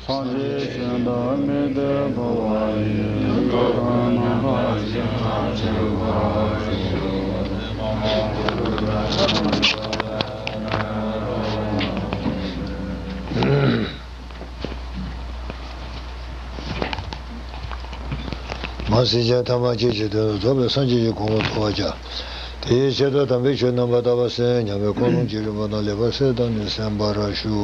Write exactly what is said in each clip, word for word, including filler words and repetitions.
ཐམས་ཅད་བྱོན་དང་མི་འདོད་འཕོ་བ་ཡི། ལོ་ཏོག་རྣམ་པར་བཞེངས་པར་ཤོག། མ་སྲིད་ཅན་ཐ་མ་སྐྱེ་མཆེད་དོན་དུ་རྫོགས་པའི་སངས་རྒྱས་ཀྱི་གོ་འཕང་ཐོབ་པར་བྱ། དེའི་ཆེད་དུ་དམ་པའི་ཆོས་རྣམ་པར་དག་པ་གསན་སྙམ་པའི་ཀུན་སློང་ཅི་རིགས་པ་དང་ལེགས་པར་གསལ་བཏབ་ནས་གསན་པར་ཞུ།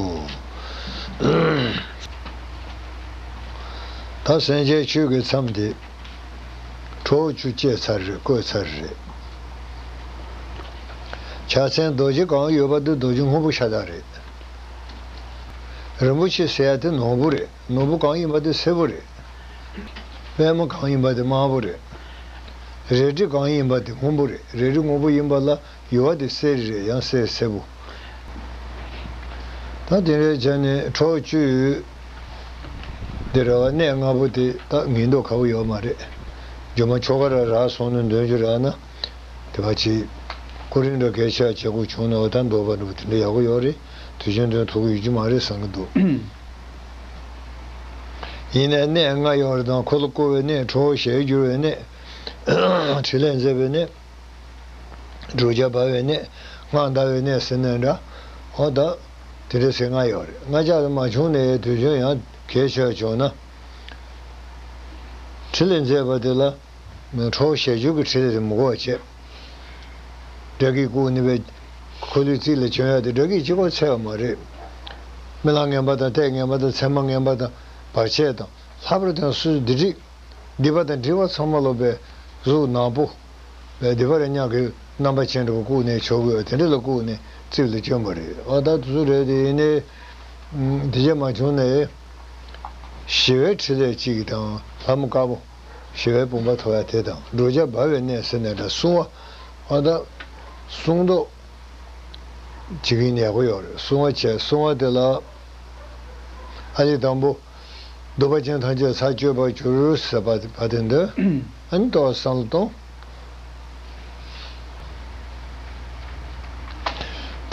ད་གསན་བྱའི་ཆོས་ཀྱི་མཚམས་དེ་ཁྲོ་བོ་བཅུ་བཅད་ཚར་རེད། བཀོད་ཚར་རེད། ཕྱག་མཚན་རྡོ་རྗེ་གང་ཡོད་པ་དེ་རྡོ་རྗེ་སྔོན་པོ་ཤ་སྟག་རེད། རིན་པོ་ཆེ་ཟེར་ཡ་དེ་ནོར་བུ་རེད། ནོར་བུ་གང་ཡིན་པ་དེ་སེར་པོ་རེད། པད་མ་གང་ཡིན་པ་དེ་དམར་པོ་རེད། རལ་གྲི་གང་ཡིན་པ་དེ་སྔོན་པོ་རེད། རལ་གྲི་སྔོན་པོ་ཡིན་པ་ལ་ཡུ་བ་དེ་གསེར་རེད། ཡང་གསེར་སེར་པོ། ད་དེ་འདྲ་བྱས་ནས་ཁྲོ་བཅུ་དེ་ར་བ་གནས་ལྔ་པོ་དེ་ད་ངན་མདོག་ཁ་པོ་ཡོད་མ་རེད། སྒྱུ་མ་ཆོ་ག་ར་རག་སོང་ན་འདོན་རྒྱུ་རག་ན། དེ་བ་ཅིག་ཀུ་རིང་འདྲ་གལ་ཆེ་བ་བྱེད་དགོས་བྱུང་ན། འོ་ད་འདོད་པ་འདྲ་པོ་དེ་འདྲ་ཡག་པོ་ཡོད་རེད། དུས་ཆེན་འདོན་ཐུབ་ཀྱི་ཡོད་ཀྱི་མ་རེད་བསམ་གྱི་འདུག། ཡིན་ནའི་གནས་ལྔ་ཡོད་རེད། དང་འཁོར་ལོ་བསྐོར་བའི་གནས། ཁྲོ་བོ་ཞལ་བསྒྱུར་བའི་གནས། ཕྲིན་ལས་མཛད་པའི་གནས། བསྒྲུབ་བྱ་སྦ་བའི་གནས། སྔགས་བཟླ་བའི་གནས་ཟེར་ནའི་འདྲ། འོ་ད་དེ་འདྲ་ཟེར་ལྔ་ཡོད་རེད། ལྔ་ཆ་དུ་མ་བྱུང་ནའི་དུས་ཆེན་ཡང་གལ་ཆེ་བ་བྱུང་ན། ཕྲིན་ལས་མཛད་པ་དེ་ལ་ཁྲོ་བོ་ཞལ་བསྒྱུར་གྱི་ཕྲིན་ལས་དེ་མི་དགོས་པ་བྱས། དགྲ་བགེགས་བཀུག་ནས་པའི་འཁོར་ལོའི་རྩིབས་ལ་བྱོན་ཡ་དེ་དགྲ་བགེགས་གཅིག་པོ་འཚེ་བ་མ་རེད། རྨི་ལམ་ངན་པ་དང་ལྟས་ངན་པ་དང་མཚན་མ་ངན་པ་དང་བར་ཆད་དང་ལྷག་པར་དུ་སོ་སོའི་སྡིག་སྒྲིབ་སྡིག་པ་དང་སྒྲིབ་པ་ཚང་མ་ལོག་པའི་གཟུགས་ནག་པོ། བའི་སྡིག་པ་རེ་ཉག་གི་རྣམ་པ་ཅན་འདྲ་བོ་བཀུག་ནས་བྱོག་དགོས་པ་དེ་འདྲ་ལ་བཀུག་ནས་རྩིབས་ལ་བསྐྱོན་པ་རེད། ཨ་ད་དུ་སུ་རེད་དེ་ཡིན་ནའི། དེ་རྗེས་མ་བྱུང་ནས་ཞི་བའི་ཕྲིན་ལས་གཅིག་དང་ལྷ་མོ་དཀར་པོ་ཞི་བའི་བུམ་པ་ཐོབ་ཡ་དེ་དང་བསྒྲུབ་བྱ་སྦ་བའི་གནས་ཟེར་ནས་འདྲ་སྲུང་བ། ཨ་ད་སྲུང་ཟློག་བྱེད་ཀྱིན་ཡག་པོ་ཡོད་རེད། སྲུང་བ་བྱས། སྲུང་བ་དེ་ལ་ཨ་ནི་དང་པོ། གདུག་པ་ཅན་ཐམས་ཅད་ཚར་གཅོད་པར་གྱུར་ཟེར་བ་བ་དེ་འདི། ཨ་ནི་ཏོག་བསམ་བློ་གཏོང་།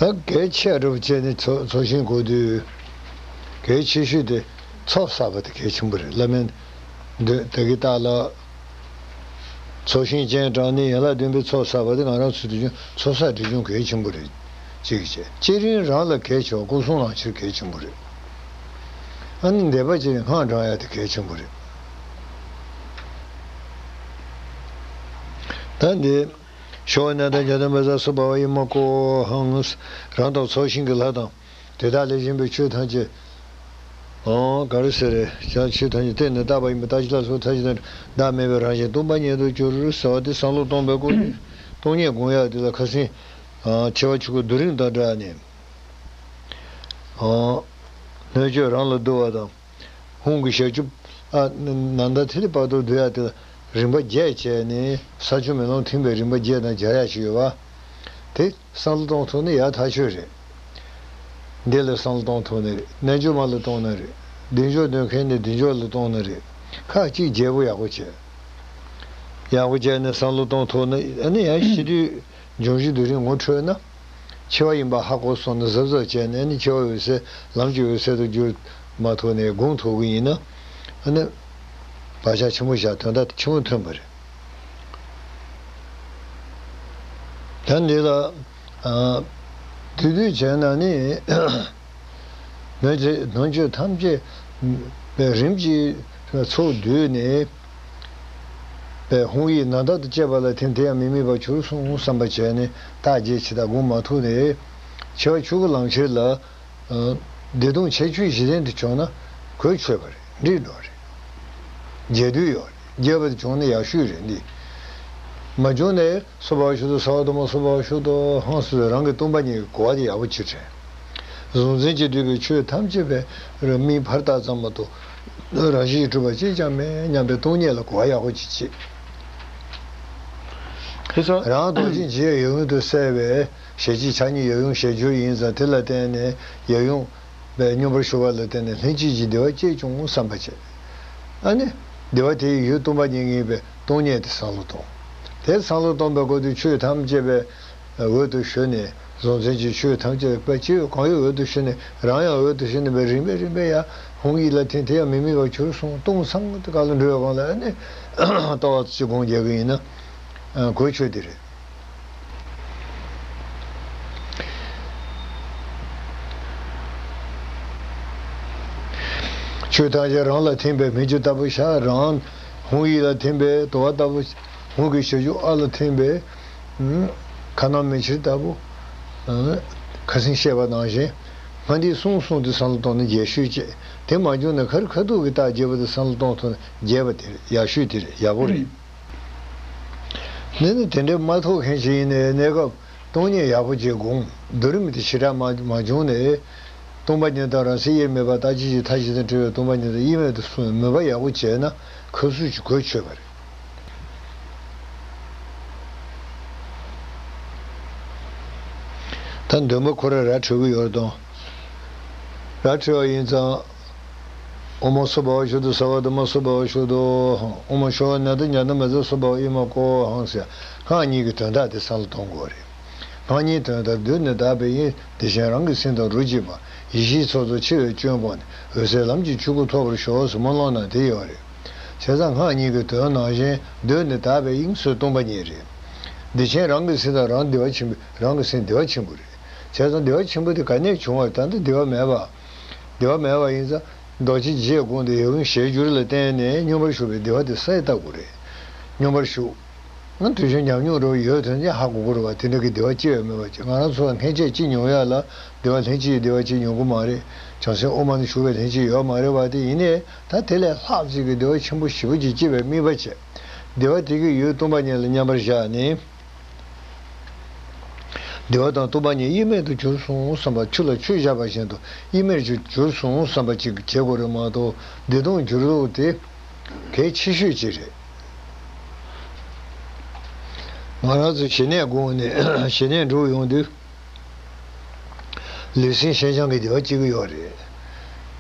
ད་གལ་ཆེ་རུ་བྱས་ནས་ཚོགས་ཚོགས་ཞིང་དགོས་དུས། གལ་ཆེ་ཤོས་དེ་ཚོགས་བསགས་པ་དེ་གལ་ཆེན་པོ་རེད། བླ་མས་འདི་ད་གི་རྟགས་ལ། ཚོགས་ཞིང་སྤྱན་དྲངས་ནས་ཡན་ལག་བདུན་པའི་ཚོགས་བསགས་པ་དེ་ང་རང་ཚོ་དུས་རྒྱུན་ཚོགས་བསགས་དུས་རྒྱུན་གལ་ཆེན་པོ་རེད། གཅིག་བྱས། བསྐྱེད་རིམ་རང་ལ་གལ་ཆེ་བ་སྐུ་གསུང་ལམ་ཁྱེར་གལ་ཆེན་པོ་རེད། ཨ་ནི་འདས་པ་ཅིག་སྔགས་བགྲང་ཡ་དེ་གལ་ཆེན་པོ་རེད། ད་འདི་ཤོ་ན་ད་ཇ་དམ་པ་ས་སུ་བ་བ་ཡི་མ་ཀོ་ཧང་། རང་དང་ཚོགས་ཞིང་གི་ལྷ་དང་། དེ་དག་ལས་གཞན་པའི་ཆོས་ཐམས་ཅད། ཨང་ག་རེ་ཟེར་རེད། ཅང་ཆོས་ཐམས་ཅད་རྟེན་ནི་བཏགས་པ་ཡིན་པས། རྟག་གཅིག་ལ་སོགས་ཐམས་ཅད་དང་། བདག་མེད་པའི་རང་བཞིན་སྟོང་པ་ཉིད་དུ་གྱུར་ཟེར་བ་དེ་བསམ་བློ་གཏོང་བའི་སྐོར་ནི། སྟོང་ཉིད་སྒོམ་ཡག་དེ་ལ་ཁ་སེང་། ཨང་ཆེ་བ་ཆུ་ཁོལ་རྡོ་རིང་དང་འདྲ་ནས། ཨང་སྣོད་བཅུད་རང་ལ་བསྡུ་བ་དང་། ཧཱུྃ་གི་ཞབས་ཀྱུ། ཨ་ནཱ་ད་ཐི་ལི་པ་ཏོ་བསྡུ་ཡག་དེ་ལ་རིམ་པ་བརྒྱད་བྱས་ནས་ས་ཆུ་མེ་རླུང་ཐིམ་པའི་རིམ་པ་བརྒྱད་དང་སྦྱར་ཡག་ཞིག་ཡོད་པ། དེ་བསམ་བློ་གཏོང་ཐུབ་ན་ཡག་ཐག་ཆོད་རེད། འདི་ལ་བསམ་བློ་གཏོང་ཐུབ་ན་རེད། རྣལ་འབྱོར་མ་ལ་གཏོང་ན་རེད། བདེ་མཆོག་འདོན་མཁན་ནི་བདེ་མཆོག་ལ་གཏོང་ན་རེད། ཁ་གཅིག་བརྗེ་པོ་ཡག་པོ་བྱས། ཡག་པོ་བྱས་ནས་བསམ་བློ་གཏོང་ཐུབ་ན། ཨ་ནི་ཡང་ཕྱི་དུས་འབྱུང་བཞི་དུས་རིང་ངོ་འཕྲོད་ན། འཆི་བ་ཡིན་པ་ཧ་གོ་སོང་ན་གཟབ་གཟབ་བྱས་ནས། ཨ་ནི་འཆི་བ་འོད་གསལ་ལམ་གྱི་འོད་གསལ་དུ་གྱུར་མ་ཐུབ་ནས་སྒོམ་ཐུབ་ཀྱི་ཡིན་ན། ཨ་ནི་བག་ཆགས་ཆེན་པོ་བཞག་དོན་དག་ཆེན་པོ་ཐོན་པ་རེད། ད་འདི་ལ་ཨ་དེ་དུས་བྱས་ན་ནི། ནོར་ཚེ་ནོར་བཅོས་ཐམས་ཅད་པའི་རིམ་གྱིས་ཚོགས་བསྡུས་ནས། པའི་ཧཱུྃ་ཡིག་ནཱ་ད་དང་བཅས་པ་ལ་ཐིམ། དེ་ཡང་མི་དམིགས་པར་གྱུར་སོང་བསམ་པ་བྱས་ནས་རྟགས་བརྒྱད་ཅི་ལྟར་སྒོམ་མ་ཐུབ་ནས། འཆི་བ་ཆོས་སྐུ་ལམ་ཁྱེར་ལ། ཨ་བདེ་སྟོང་ཁྱད་ཆོས་བཞི་ལྡན་དུ་བྱུང་ན་གོ་ཆོད་པ་རེད། འགྲིག་འགྲོ་རེད། རྒྱས་བསྡུས་ཡོད་རེད། རྒྱས་པ་དེ་བྱུང་ན་ཡག་ཤོས་རེད། འདི་མ་བྱུང་ནས། སྭ་བྷཱ་ཝ་ཤུདྡྷོ། སྭ་བྷཱ་ཝ་དྷརྨོ། སྭ་བྷཱ་ཝ་ཤུདྡྷོ། ཧང་སུ་རང་གི་སྟོང་པ་ཉིད་ཀྱི་གོ་བ་དེ་ཡག་པོ་ཅིག་དྲན། གཟུང་འཛིན་གྱིས་བསྡུས་པའི་ཆོས་ཐམས་ཅད་པའི་རང་མིང་ཕར་བཏགས་ཙམ་མ་གཏོགས། རང་བཞིན་གྱིས་གྲུབ་པ་གཅིག་ཀྱང་མེད་སྙམ་པའི་སྟོང་ཉིད་ལ་གོ་བ་ཡག་པོ་ཅིག་བྱེད། ཁྱེད་ཚོ། རང་རྡོ་རྗེ་འཇིགས་ཡབ་ཡུམ་དུ་གསལ་བའི་ཞལ་གཅིག་ཕྱག་གཉིས་ཡབ་ཡུམ་ཞལ་སྦྱོར་ཡིན་ཙང་། དེ་ལ་བརྟེན་ནས་ཡབ་ཡུམ་པའི་སྙོམས་པར་ཞུགས་པ་ལ་བརྟེན་ནས་ལྷན་ཅིག་གི་བདེ་བ་སྐྱེས་བྱུང་བསམ་པ་བྱེད། ཨ་ནི། བདེ་བ་དེ་ཡི་ཡུལ་སྟོང་པ་ཉིད་ཡིན་པའི་སྟོང་ཉིད་དེ་བསམ་བློ་གཏོང་། དེ་བསམ་བློ་གཏོང་པའི་སྐབས་དུ་ཆོས་ཐམས་ཅད་པའི་འོད་དུ་ཞུ་ནས། གཟུང་འཛིན་གྱི་ཆོས་ཐམས་ཅད་པའི་སྤྱི་གང་ཡོད་འོད་དུ་ཞུ་ནས། རང་ཡང་འོད་དུ་ཞུ་ནས་པའི་རིམ་པས་རིམ་པས་ཡར་ ཧཱུྃ་ཡིག་ལ་ཐིམ་དེ་ཡང་མི་དམིགས་པར་གྱུར་སོང་། སྟོང་སང་དེ་ག་ལ་འགྲོ་བའི་སྒང་ལ་ཨ་ནི་ལྟ་བ་ཅིག་སྒོམ་རྒྱག་གི་ཡིན་ན་གོ་ཆོད་དེ་རེད། ཆོས་ཐམས་ཅད་རང་ལ་ཐིམ་པས་མི་འགྱུར་ལྟ་བུ་ཤར། རང་ཧཱུྃ་ཡིག་ལ་ཐིམ་པས་དུ་བ་ལྟ་བུ། ཧཱུྃ་གི་ཞབས་ཀྱུ་ཨ་ལ་ཐིམ་པས་ཁ་ནང་མེ་ཕྱེ་ལྟ་བུ། ཁ་སེང་བཤད་པ་ནང་བཞིན་སྔགས་འདི་གསུངས་གསུངས་ཏེ་བསམ་བློ་བཏང་ནས་རྒྱས་ཤོས་བཅས། དེ་མ་བྱུང་ན་ཁ་རི་ཁ་ཐུག་གི་རྟགས་རྒྱས་པ་དེ་བསམ་བློ་གཏོང་ཐུབ་ན་རྒྱས་པ་དེ་རེད། ཡག་ཤོས་དེ་རེད། ཡག་པོ་རེད། འདི་ནི་དེ་འདྲའི་མ་ཐོག་མཁན་ཞིག་ཡིན་ནའི་གནས་སྐབས་སྟོང་ཉིད་ཡག་པོ་ཅིག་སྒོམ། བསྡུ་རིམ་དེ་ཞེ་དྲག་མ་མ་བྱུང་ནས། སྟོང་པ་ཉིད་དང་རང་སེམས་དབྱེར་མེད་པ། རྟག་གཅིག་གི་མཐའ་གཅིག་ཏུ་གྲོལ་བའི་སྟོང་པ་ཉིད་དང་དབྱེར་མེད་དུ་གསུངས་པའི་མོས་པ་ཡག་པོ་བྱས་ན་ཁ་གསོ་ཅིག་གོ་ཆོད་པ་རེད། ད་འདོན་པ་ཁོ་རང་ར་འཕྲོད་ཀྱི་ཡོད་རེད་དོ། ར་འཕྲོད་པ་ཡིན་ཙང་། ཨོཾ་སྭ་བྷཱ་ཝ་ཤུདྡྷ་སརྦ་དྷརྨ་སྭ་བྷཱ་ཝ་ཤུདྡྷོ་ཧཾ། ཨོཾ་ཤྲ་ཝ་ཎ་ཏུ་ཉ་ཏུ་མ་ཛ་སྭ་བྷཱ་ཝ་ཨི་མ་ཀོ་ཧཾ་ཟེར། སྔགས་གཉིས་ཀྱི་དོན་དག་དེ་བསམ་བློ་གཏོང་དགོས་རེད། སྔགས་གཉིས་དོན་དག་གདོད་ནས་དག་པའི་དབྱིངས། བདེ་ཆེན་རང་གི་སེམས་དང་རོ་གཅིག་པ། ཡེ་ཤེས་ཚོགས་རྫོགས་ཆེ་བའི་སྐྱོན་སྤངས་ནས། འོད་གསལ་ལམ་གྱི་ཆོས་སྐུ་ཐོབ་པར་ཤོག་ཟེར་སྨོན་ལམ་ནང་དེ་ཡོད་རེད། བྱས་ཙང་སྔགས་གཉིས་ཀྱི་དོན་ནང་བཞིན་གདོད་ནས་དག་པའི་དབྱིངས་སུ་སྟོང་པ་ཉིད་རེད། བདེ་ཆེན་རང་གི་སེམས་དང་རང་བདེ་བ་ཆེན་པོ། རང་གི་སེམས་བདེ་བ་ཆེན་པོ་རེད། བྱས་ཙང་བདེ་བ་ཆེན་པོ་དེ་ག་ནས་བྱུང་བ་རེད། ད་ལྟ་བདེ་བ་མེད་པ། བདེ་བ་མེད་པ་ཡིན་ཙང་རྡོ་རྗེ་འཇིགས་སྒོམ་དེ་ཡབ་ཡུམ་ཞལ་བསྒྱུར་ལ་བརྟེན་ནས་སྙོམས་པར་ཞུགས་པའི་བདེ་བ་དེ་ས་ཡི་ལྟ་དགོས་རེད། སྙོམས་པར་ཞུགས། ང་དུས་ཆེན་ཉམས་མྱོང་འགྲོ་ཡོད་དོན་ཅན་ཧ་གོ་དགོས་རེད་བ། དེ་འདྲ་གི་བདེ་བ་སྐྱེ་བའི་མེད་པ་ཅིག་ང་རང་ཚོ་ལ་སྔན་ཆད་ཅི་མྱོང་ཡ་ལ་བདེ་བ་ལྷན་སྐྱེས་ཀྱི་བདེ་བ་ཅིག་མྱོང་གི་མ་རེད། བྱང་སེམས་དབུ་མ་ནས་ཞུགས་པའི་ལྷན་སྐྱེས་ཡོད་མ་རེད་བ། དེ་ཡིན་ནའི་ད་དེ་ལས་ལྷག་ཅིག་གི་བདེ་བ་ཆེན་པོ་ཞེ་པོ་ཅིག་སྐྱེ་བའི་དམིགས་པ་བྱས། བདེ་བ་དེ་གི་ཡུལ་སྟོང་པ་ཉིད་ལ་མཉམ་པར་བཞག་ནས། བདེ་བ་དང་སྟོང་པ་ཉིད་དབྱེར་མེད་དུ་གྱུར་སོང་བསམ་པ། ཆུ་ལ་ཆུ་བཞག་པ་བཞིན་དུ་དབྱེར་མེད་ཅིག་གྱུར་སོང་བསམ་པ་ཅིག་བྱེད་དགོས་རེད་མ་གཏོགས་བདེ་སྟོང་འགྱུར་ལུགས་དེ་གལ་ཆེ་ཤོས་ཅིག་རེད། ང་རང་ཚོ་ཞི་གནས་དགོངས་ནས་ཞི་གནས་འགྲུབ་ཡོང་དུས། ལུས་སེམས་ཞི་འཇམ་གྱི་བདེ་བ་སྐྱེ་གི་ཡོད་རེད།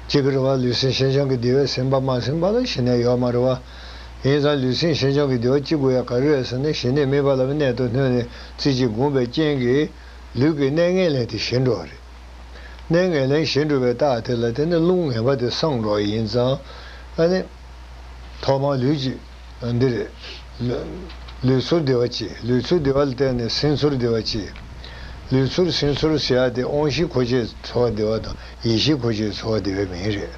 སྐྱེ་གི་རེད་བ། ལུས་སེམས་ཞི་འཇམ་གྱི་བདེ་བས་ཟིན་པ་མ་ཟིན་པ་ལ་ཞི་གནས་ཡོད་མ་རེད་བ། ཡིན་ཙང་ལུས་སེམས་ཞི་འཇམ་གྱི་བདེ་བ་སྐྱེ་དགོས་ཡ་ག་རེ་རེད་ཟེར་ན། ཞི་གནས་དམིགས་པ་ལ་གནད་དུ་བསྣུན་ནས་རྩེ་གཅིག་བསྒོམས་པའི་རྐྱེན་གྱིས་ལུས་ཀྱི་གནས་ངན་ལེན་དེ་ཞི་འགྲོ་བ་རེད། གནས་ངན་ལེན་ཞི་འགྲོ་བའི་རྟགས་དེ་ལ་བརྟེན་ནས་རླུང་ངན་པ་དེ་སངས་འགྲོ་བ་ཡིན་ཙང་། ཨ་ནི། ཐོག་མར་ལུས་ཀྱི། འདི་རེད། ལུས་ཚུར་བདེ་བ་སྐྱེ། ལུས་ཚུར་བདེ་བ་ལ་བརྟེན་ནས་སེམས་ཚུར་བདེ་བ་སྐྱེ། ལུས་ཚུར་སེམས་ཚུར་ཟེར་ཡ་དེ་དབང་ཤེས་འཁོར་བཅས་ཚོར་བ་བདེ་བ་དང་ཡིད་ཤེས་འཁོར་བཅས་ཚོར་བ་བདེ་བའི་མིང་རེད།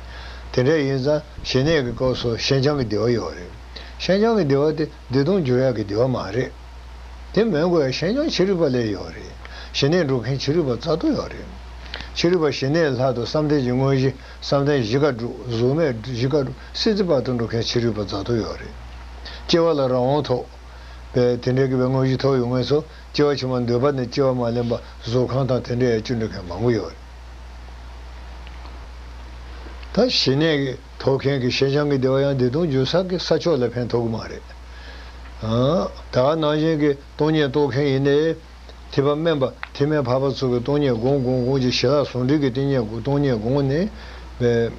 དེ་འདྲ་ཡིན་ཙང་ཞི་གནས་ཀྱི་སྐབས་སུ་ཞི་འཇམ་གྱི་བདེ་བ་ཡོད་རེད། ཞི་འཇམ་གྱི་བདེ་བ་དེ་བདེ་སྟོང་འགྱུར་ཡག་གི་བདེ་བ་མ་རེད། དེ་མིན་དགོས་ཡ་ཞི་འཇམ་ཕྱི་རོལ་པ་ལས་ཡོད་རེད། ཞི་གནས་འགྲུབ་མཁན་ཕྱི་རོལ་པ་རྩ་ཏོ་ཡོད་རེད། ཕྱི་རོལ་པ་ཞི་གནས་ལྷག་ཏུ་བསམ་གཏན་གྱི་དངོས་གཞི། བསམ་གཏན་བཞི་ཀ་འགྲུབ། གཟུགས་མེད་བཞི་ཀ་འགྲུབ། སྲིད་རྩེ་བར་དུ་འགྲོ་མཁན་ཕྱི་རོལ་པ་རྩ་ཏོ་ཡོད་རེད། སྐྱེ་བ་ལ་རང་དབང་ཐོབ་པའི་དེ་འདྲའི་གི་བའི་དངོས་གཞི་ཐོབ་ཡོང་མཁན་ཚོ་སྐྱེ་བ་ཕྱི་མ་འདོད་པ་ནས་སྐྱེ་བ་མ་ལེན་པ་གཟུགས་ཁམས་དང་དེ་འདྲའི་ཡ་བཅུ་འགྲོ་མཁན་མང་པོ་ཡོད་རེད། ད་ཞི་གནས་ཀྱི་ཐོབ་མཁན་གྱི་ཞི་འཇམ་གྱི་བདེ་བ་ཡང་བདེ་སྟོང་འགྱུར་ས་གི་ས་ཕྱོགས་ལ་ཕན་ཐོགས་ཀྱི་མ་རེད། ཨ། ད་ག་ནང་བཞིན་གྱི་སྟོང་ཉིད་རྟོགས་མཁན་ཡིན་ནའི། ཐེག་པ་དམན་པ་ཐེག་དམན་འཕགས་པ་ཚོ་གིས་སྟོང་ཉིད་སྒོམ་སྒོམ་སྒོམ་གྱིས་ཞི་ལྷག་ཟུང་འབྲེལ་གྱི་སྟོང་ཉིད་སྒོམ། སྟོང་ཉིད་སྒོམ་ནས། བྱང་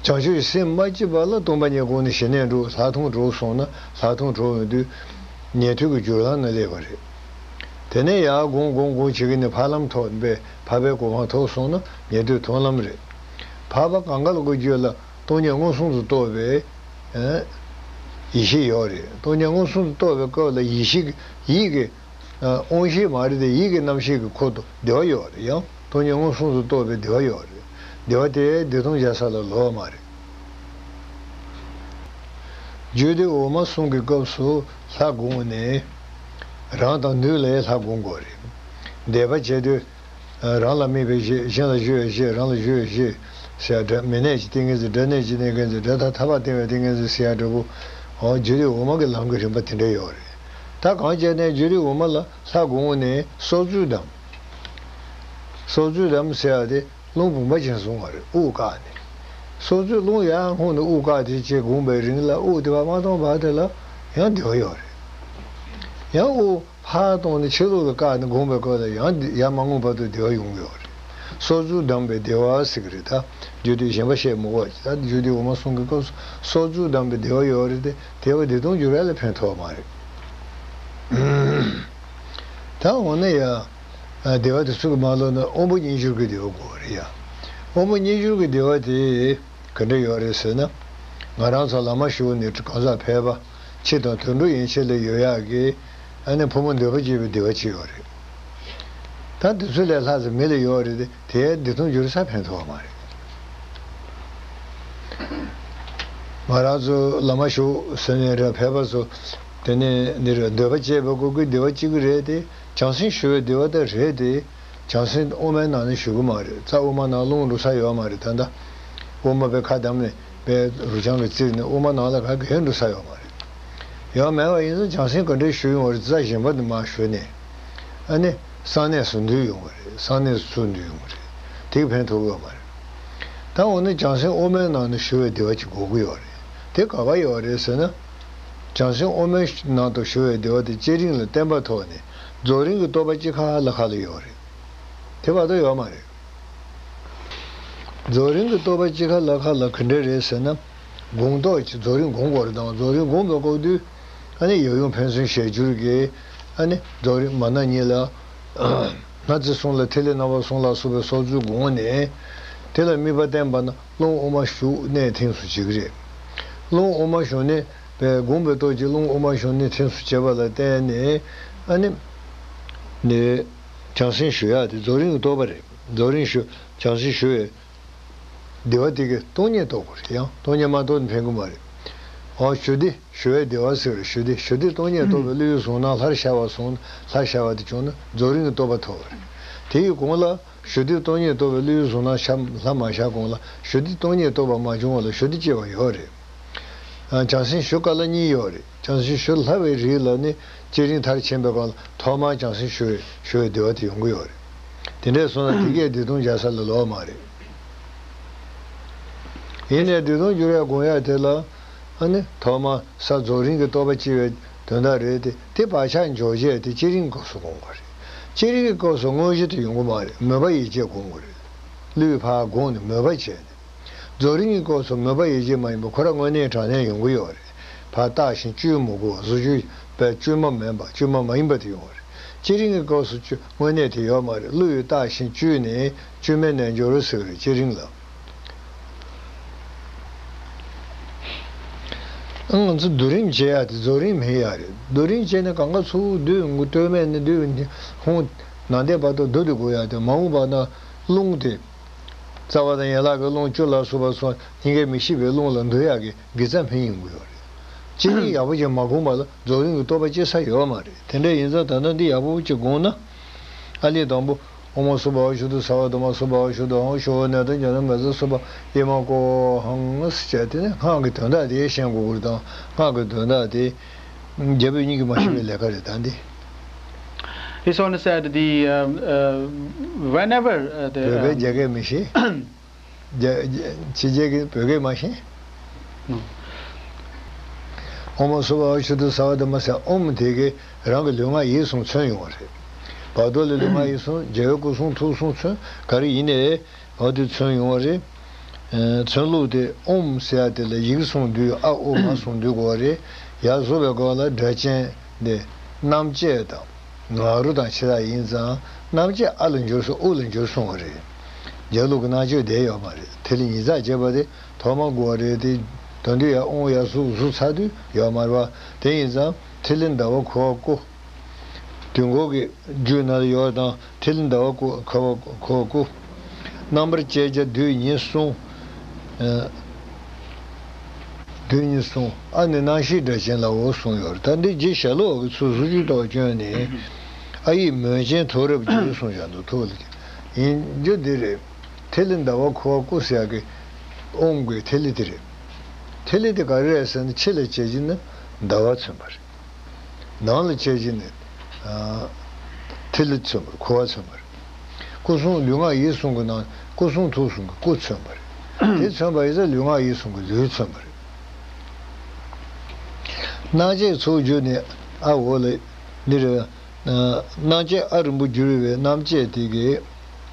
ཆུབ་ཀྱི་སེམས་མ་སྐྱིད་པ་ལ་སྟོང་པ་ཉིད་སྒོམ་ནས་ཞི་གནས་འགྲུབ། ལྷག་མཐོང་གྲོལ་སོང་ན་ལྷག་མཐོང་གྲོལ་ཡོང་དུས་ཉན་ཐོས་ཀྱི་བརྒྱུད་ལམ་ནང་སླེབས་པ་རེད། དེ་ནས་ཡར་སྒོམ་སྒོམ་སྒོམ་བྱེད་ཀྱི་ནས་འཕགས་ལམ་ཐོབ་པའི་འཕགས་པའི་གོ་འཕང་ཐོབ་སོང་ན་ཉན་ཐོས་མཐོང་ལམ་རེད། འཕགས་པ་གང་ག་ལ་གོ་རྒྱུད་ལ་སྟོང་ཉིད་མངོན་སུམ་དུ་རྟོགས་པའི་ཡེ་ཤེས་ཡོད་རེད། སྟོང་ཉིད་མངོན་སུམ་དུ་རྟོགས་པའི་སྐབས་ལ་ཡིད་ཤེས་ཀྱི་ཡིད་ཀྱི། དབང་ཤེས་མ་རེད་དེ། ཡིད་ཀྱི་རྣམ་ཤེས་ཀྱི་འཁོར་དུ་བདེ་བ་ཡོད་རེད། ཡང་སྟོང་ཉིད་མངོན་སུམ་དུ་རྟོགས་པའི་བདེ་བ་ཡོད་རེད། བདེ་བ་དེ་བདེ་སྟོང་འཇལ་ས་ལ་ལོགས་མ་རེད། རྒྱུད་སྡེ་འོག་མ་གསུམ་གྱི་སྐབས་སུ་ལྷ་བསྒོམས་ནས། རང་དང་ནུས་ལ་ལྷ་བསྒོམ་དགོས་རེད། བཟླས་པ་བྱེད་དུས། རང་ལ་དམིགས་པའི་བཞེད། གཞན་ལ་ཞུ་བའི་བཞེད། རང་ལ་ཞུ་བའི་བཞེད་ཟེར་ཡ་འདྲ། མི་གནས་ཀྱི་ཏིང་ངེ་འཛིན། སྒྲ་གནས་ཀྱི་ཏིང་ངེ་འཛིན། སྒྲ་ཐ་ཐ་བ་ཏིང་བའི་ཏིང་ངེ་འཛིན་ཟེར་ཡ་འདྲ་པོ། འོ་རྒྱུད་སྡེ་འོག་མ་གི་ལམ་གྱི་རིམ་པ་དེ་འདྲ་ཡོད་རེད། ད་གང་བྱས་ནས་རྒྱུད་སྡེ་འོག་མ་ལ་ལྷ་བསྒོམས་ནས་སྲོག་རྩོལ་དམ། སྲོག་རྩོལ་དམ་ཟེར་ཡ་དེ་རླུང་བུམ་པ་ཅན་བཟུང་བ་རེད། དབུགས་བཀག་ནས། སྲོག་རྩོལ་རླུང་ཡར་སྔོག་ནས་དབུགས་བཀག་དེ་བྱས་སྒོམ་པའི་རིང་ལ་དབུགས་དེ་བར་མ་གཏོང་བར་དེ་ལ་ཡང་བདེ་བ་ཡོད་རེད། ཡང་དབུགས་ཕར་བཏང་ནས་ཕྱི་ལོགས་ལ་བཀག་ནས་སྒོམ་པའི་སྐབས་ལ་ཡང་ཡར་མ་སྔོག་བར་དུ་བདེ་བ་ཡོང་གི་ཡོད་རེད། སྲོག་རྩོལ་དམ་པའི་བདེ་བ་ཟེར་གི་རེད། ད་རྒྱུད་སྡེ་གཞན་པ་བཤད་མི་དགོས། ད་རྒྱུད་སྡེ་འོག་མ་གསུམ་གྱི་སྐབས་སུ་སྲོག་རྩོལ་དམ་པའི་བདེ་བ་ཡོད་རེད་དེ། དེ་བ་བདེ་སྟོང་འགྱུར་བ་ལ་ཕན་ཐོགས་མ་རེད། ད་འོ་ན་ཡ། བདེ་བ་དེ་ཚུར་མ་ལོག་ན་དབང་པོ་མཉམ་སྦྱོར་གྱི་བདེ་བ་དགོས་རེད་ཡ། དབང་པོ་མཉམ་སྦྱོར་གྱི་བདེ་བ་དེ། ག་འདྲ་ཡོད་རེད་ཟེར་ན། ང་རང་ཚོ་བླ་མ་ཞུགས་ནས་གང་ཟག་ཕལ་པ་ཕྱི་དང་དུད་འགྲོ་ཡན་ཆད་ལ་ཡོད་ཡག་གི། ཨ་ནི་ཕོ་མོ་འདོད་པ་སྐྱེས་པའི་བདེ་བ་ཅིག་ཡོད་རེད། ད་འདི་ཚོ་ལས་ལྷག་ཙམ་མི་ལ་ཡོད་རེད་དེ། དེའི་བདེ་སྟོང་འགྱུར་ས་ཕན་ཐོགས་མ་རེད། ང་རང་ཚོ་བླ་མ་ཞུགས་ཟེར་ནས་རེད། ཕལ་པ་ཚོ་དེ་ནས་འདིར་འདོད་པ་སྐྱེས་པའི་སྐབས་ཀྱི་བདེ་བ་གཅིག་གི་རེད་དེ། བྱང་སེམས་ཞུ་བའི་བདེ་བ་དེ་རེད་དེ། བྱང་སེམས་དབུ་མའི་ནང་ནས་ཞུ་གི་མ་རེད། རྩ་དབུ་མ་ནང་རླུང་འགྲོ་ས་ཡོད་མ་རེད། ད་ལྟ་དབུ་མ་པའི་ཁ་བསྡམས་ནས་པའི་རུ་ཆང་གིས་བཙིར་ནས་དབུ་མ་ནང་ལ་ག་གེ་འགྲོ་ས་ཡོད་མ་རེད། ཡང་མེད་པ་ཡིན་ཙང་བྱང་སེམས་ག་འདྲས་ཞུ་ཡོང་བ་རེད། རྩ་གཞན་པ་དེ་མར་ཞུ་ནས། ཨ་ནི་གསང་གནས་སུ་འདུས་ཡོང་བ་རེད། གསང་གནས་སུ་ཚུར་འདུས་ཡོང་བ་རེད། དེ་གིས་ཕན་ཐོགས་ཡོད་མ་རེད། ད་འོ་ན་བྱང་སེམས་དབུ་མའི་ནང་ནས་ཞུ་བའི་བདེ་བ་ཅིག་དགོས་ཀྱི་ཡོད་རེད། དེ་ག་པར་ཡོད་རེད་ཟེར་ན། བྱང་སེམས་དབུ་མའི་ནང་དུ་ཞུ་བའི་བདེ་བ་དེ་བསྐྱེད་རིམ་ལ་བརྟན་པ་ཐོག་ནས་རྫོགས་རིམ་གྱི་རྟོགས་པ་གཅིག་ཁ་ལ་ཁ་ལ་ཡོད་རེད། དེ་བར་དུ་ཡོད་མ་རེད། རྫོགས་རིམ་གྱི་རྟོགས་པ་གཅིག་ཁ་ལ་ཁ་ལ་ག་འདྲ་རེད་ཟེར་ན། སྒོམ་རྟོགས་ཀྱི་རྫོགས་རིམ་སྒོམ་དགོས་རེད། དང་རྫོགས་རིམ་སྒོམ་པའི་སྐབས་དུས། ཨ་ནི་ཡབ་ཡུམ་ཕན་ཚུན་ཞལ་སྦྱོར་གྱི། ཨ་ནི་རྫོགས་རིམ་མ་ན་ཉིད་ལ། སྣ་རྩེ་གསུམ་ལ་ཐིག་ལེ་རྣམ་པ་གསུམ་ལ་སོགས་པའི་སྲོག་རྩོལ་བསྒོམས་ནས། དེ་ལ་དམིགས་པ་བསྟན་པ་ན་རླུང་དབུ་མ་ཞུགས་གནད་ཐིམ་སོགས་བྱེད་ཀྱི་རེད། རླུང་དབུ་མ་ཞུགས་གནད་པའི་སྒོམ་པའི་སྟོབས་ཀྱིས་རླུང་དབུ་མ་ཞུགས་གནད་ཐིམ་སོགས་བྱེད་པ་ལ་བརྟེན་ནས། ཨ་ནི། ནི། བྱང་སེམས་ཞུ་ཡག་དེ་རྫོགས་རིམ་གྱི་རྟོགས་པ་རེད། རྫོགས་རིམ་ཞུ། བྱང་སེམས་ཞུ་བའི་བདེ་བ་དེ་གའི་སྟོང་ཉིད་རྟོགས་དགོས་རེད། ཡང་སྟོང་ཉིད་མ་རྟོགས་ན་ཕན་གྱི་མ་རེད། འོ་ཞུ་བདེ་ཞུ་བའི་བདེ་བ་ཟེར་རེད། ཞུ་བདེ་ཞུ་བདེ་སྟོང་ཉིད་རྟོགས་པའི་བློའི་གཟུང་རྣམ་ལྷར་ཤར་བ་སོང་། ལྷར་ཤར་བ་དེ་བྱུང་ན་རྫོགས་རིམ་གྱི་རྟོགས་པ་ཐོབ་པ་རེད། དེ་ཡི་གོང་ལ་ཞུ་བདེ་སྟོང་ཉིད་རྟོགས་པའི་བློའི་གཟུང་རྣམ་ཤར་ལྷར་མ་ཤར་གོང་ལ་ཞུ་བདེ་སྟོང་ཉིད་རྟོགས་པ་མ་བྱུང་བ་ལ་ཞུ་བདེ་སྐྱེ་བ་ཡོད་རེད། ཨ། བྱང་སེམས་ཞུ་དཀའ་སླ་གཉིས་ཡོད་རེད། བྱང་སེམས་ཞུ་སླ་བའི་རིགས་ལ་ནི་བསྐྱེད་རིམ་མཐར་ཕྱིན་པའི་སྐབས་ལ་ཐོག་མར་བྱང་སེམས་ཞུ་བའི་ཞུ་བའི་བདེ་བ་དེ་ཡོང་གི་ཡོད་རེད། དེ་འདྲས་སོང་ན་དེ་གས་བདེ་སྟོང་འཇལ་ས་ལ་ལོག་མ་རེད། ཡིན་ནའི་བདེ་སྟོང་འགྱུར་བའི་སྒོམ་ཡག་དེ་ལ། ཨ་ནི་ཐོག་མར་ས་རྫོགས་རིམ་གྱི་རྟོགས་པ་སྐྱེ་བའི་དོན་དག་རེད་དེ། དེ་བག་ཆགས་འཇོག་བྱེད་དེ་བསྐྱེད་རིམ་གྱི་སྐབས་སུ་སྒོམ་དགོས་རེད། བསྐྱེད་རིམ་གྱི་སྐབས་སུ་དངོས་གཞི་དེ་ཡོང་གི་མ་རེད། མོས་པ་ཡིད་བྱེད་སྒོམ་དགོས་རེད། བློས་ཕར་དགོངས་ནས་མོས་པ་བྱས་ནས། རྫོགས་རིམ་གྱི་སྐབས་སུ་མོས་པ་ཡིད་བྱེད་མ་ཡིན་པ་ཁོ་རང་དངོས་གནས་དྲང་གནས་ཡོང་གི་ཡོད་རེད། ཕར་བརྟགས་ཤིང་དཔྱོད་མི་དགོས། བཟོ་བཅོས་པའི་དཔྱོད་མ་མིན་པ། དཔྱོད་མ་མ་ཡིན་པ་དེ་ཡོང་བ་རེད། བསྐྱེད་རིམ་གྱི་སྐབས་སུ་དངོས་གནས་དེ་ཡོད་མ་རེད། བློས་བརྟགས་ཤིང་དཔྱོད་ནས་དཔྱོད་མེད་རྣལ་འབྱོར་ཟེར་བ་རེད། བསྐྱེད་རིམ་ལ། ཨང་། ང་ཚོ་སྡུད་རིམ་བྱེད་ཡག་དེ་རྫོགས་རིམ་མིན་ཡག་རེད། སྡུད་རིམ་བྱས་ནས་གང་ག་ཚུར་སྡུད་ཡོང་གི། སྟོད་སྨད་ནས་སྡུད་ཡོང་གི། ཧོང་ནང་བསྟན་བར་དུ་སྡུད་དེ་དགོས་ཡག་དེ། མ་འོངས་པ་ན་རླུང་དེ། རྩ་བ་དང་ཡན་ལག་གི་རླུང་བཅུ་ལ་སོགས་པ་སོགས་སྙིང་གའི་མི་ཤིགས་པའི་རླུང་ལ་འདུ་ཡག་གི་དགེ་རྩ་འཕེན་ཡོང་གི་ཡོད་རེད། བསྐྱེད་རིམ་ཡག་པོ་ཅིག་མ་བསྒོམས་པ་ལ་རྫོགས་རིམ་གྱི་རྟོགས་པ་སྐྱེ་ས་ཡོད་མ་རེད། དེ་འདྲ་ཡིན་ཙང་ད་ལྟ་འདི་ཡག་པོ་ཅིག་བསྒོམས་ན། ཨ་ལས་དང་པོ། ཨོཾ་སྭ་བྷཱ་ཝ་ཤུདྡྷ་སརྦ་དྷརྨ་སྭ་བྷཱ་ཝ་ཤུདྡྷོ་ཧཾ། ཤོ་ནད་དང་ཇོ་ནད་མེ་ཙ་སྭ་བྷཱ་ཨེ་མ་ཀོ་ཧཾ་ཟེར་བྱས། དེ་ནས་སྔགས་ཀྱི་དོན་དག་དེ་ཤེས་དགོས་ཀྱི་རེད། དང་སྔགས་ཀྱི་དོན་དག་དེ་རྒྱ་བོད་གཉིས་ཀྱིས་མ་ཤེས་པའི་ལས་ཀ་རེད། ད་འདི། He sort of said the, uh, uh, whenever, uh, the, བོད་པས་um, རྒྱ་སྐད་མི་ཤེས། རྒྱ་རྒྱ་ཕྱི་རྒྱལ་གྱིས་བོད་སྐད་མ་ཤེས། ཨོཾ་སྭ་བྷཱ་ཝ་ཤུདྡྷ་སརྦ་དྷརྨ་ཟེར། ཨོཾ་དེ་གིས་རང་གི་ལུས་ངག་ཡིད་གསུམ་མཚོན་ཡོང་བ་རེད། བར་དོ་ལ་ལུས་ངག་ཡིད་གསུམ། རྒྱལ་བའི་སྐུ་གསུང་ཐུགས་གསུམ་མཚོན། ག་རེ་ཡིན་ནའི་འོ་དེ་མཚོན་ཡོང་བ་རེད། ཨ། མཚོན་ལུགས་དེ་ཨོཾ་ཟེར་ཡག་དེ་ལ་ཡིག་གསུམ་འདུས། ཨ་ཨུ་མ་གསུམ་འདུས་དགོས་པ་རེད། ཡར་བཟོ་བའི་སྐབས་ལ་སྒྲ་གཅན་དེ་རྣམ་བཅད་དང་། ང་རོ་དང་ཆེ་ལ་ཡིན་ཙང་རྣམ་བཅད་ཨ་ལ་འགྱུར་སོང་། ཨུ་ལ་འགྱུར་སོང་བ་རེད། རྒྱལ་ལུགས་ཀྱི་རྣམ་དཔྱོད་བསྡད་ཡོད་མ་རེད། ཐིག་ལེ་ཉིས་བརྩེགས་བྱས་པ་དེ་ཐོག་མར་དགོས་པ་རེད་དེ། དོན་དུ་ཡང་ཨོཾ་ཡར་ཟུག་ཟུག་ཚར་དུས་ཡོད་མ་རེད་པ། དེ་ཡིན་ཙང་ཐིག་ལེ་ཟླ་བ་ཁུ་བ་སྐུ། དུས་འཁོར་གྱི་རྒྱུད་ནང་ལ་ཡོད་དང་། ཐིག་ལེ་ཟླ་བ་སྐུ། ཁུ་བ་ཁུ་བ་སྐུ། རྣམ་པར་བཅད་བྱ་བདུད་ཉིད་གསུམ། ཨ། བདུད་ཉིད་གསུམ། ཨ་ནི་སྣང་ཞེན་སྒྲ་གཅན་ལའོ་གསུངས་ཡོད་རེད། ད་འདི་རྗེ་ཞྭ་ལུ་གིས་ཚུར་ཟུར་ཅིག་ཐོག་བསྐྱོན་ནས། ཨ་ཡིག་མོས་ཆེན་ཐོབ་རབ་འགྱུར་གསུངས་བཞག་འདུག། ཐུགས་ལ་ཡིན་རྒྱུ་འདི་རེད། ཐིག་ལེ་ཟླ་བ་ཁུ་བ་སྐུ་ཟེར་ཡག་གི་ཨོཾ་གི་ཐིག་ལེ་དེ་རེད། ཐིག་ལེ་དེ་ག་རེ་རེད་ཟེར་ན། ཕྱི་ལ་བྱས་བྱས་ན་ཟླ་བ་མཚོན་པ་རེད། ནང་ལ་བྱས་བྱས་ནས། ཨ། ཐིག་ལེ་མཚོན་པར། ཁུ་བ་མཚོན་པར། སྐུ་གསུང་ལུས་ངག་ཡིད་གསུམ་གྱི་ནང་སྐུ་གསུང་ཐུགས་གསུམ་གྱི་སྐུ་མཚོན་པར། དེ་མཚོན་པ་ཡིན་ཙང་ལུས་ངག་ཡིད་གསུམ་གྱི་ལུས་མཚོན་པར། སྣང་བཅད་ཚུར་བསྒྱུར་ནས། ཨ། འོ་ལ་འདི་རེད། ཨ། སྣང་བཅད་ཨ་རིང་པོ་བསྒྱུར་བའི་སྣང་བཅད་དེ་གའི།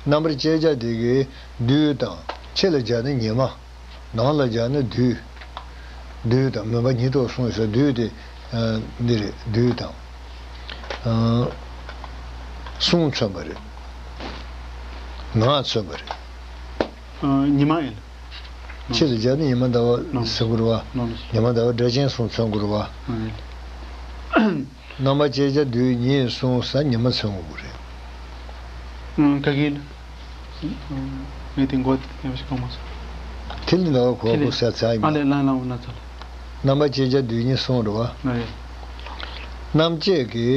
རྣམ་པར་བཅད་བྱ་དེ་གའི་བདུད་དང་། ཕྱི་ལ་སྦྱར་ན་ཉི་མ། ནང་ལ་སྦྱར་ན་བདུད། བདུད་དང་མུན་པ་ཉིད་དུ་གསུངས་ཟེར། བདུད་དེ། ཨ། འདི་རེད། བདུད་དང་། ཨ། གསུང་མཚོན་པ་རེད། ངག་མཚོན་པ་རེད། ཨ། ཉི་མ་ཡིན། ཕྱི་ལ་སྦྱར་ན་ཉི་མ་ཟླ་བ་ཟེར་དགོས་རེད་བ། ཉི་མ་ཟླ་བ་སྒྲ་གཅན་གསུམ་མཚོན་དགོས་རེད་བ། རྣམ་པ་ཅན་སྦྱར་དུས་ཉིད་གསུམ་ཟེར་ཉི་མ་མཚོན་དགོས་རེད། ཨང་། ག་གི་ལ། ངས་དེ་འགོད་ཡག་ཞིག་གང་མ་སོང་། ཐིག་ལེ་ཟླ་བ་གོ་གོ་ས་ཚ་ཡིན། ཨ་ལས་ལང་ལང་འོ་ན་ཚ་ལ། རྣམ་པ་ཅན་སྦྱར་དུས་ཉིད་གསུམ་རེད་བ། ཨ་རེད། རྣམ་བཅད་ཀྱི་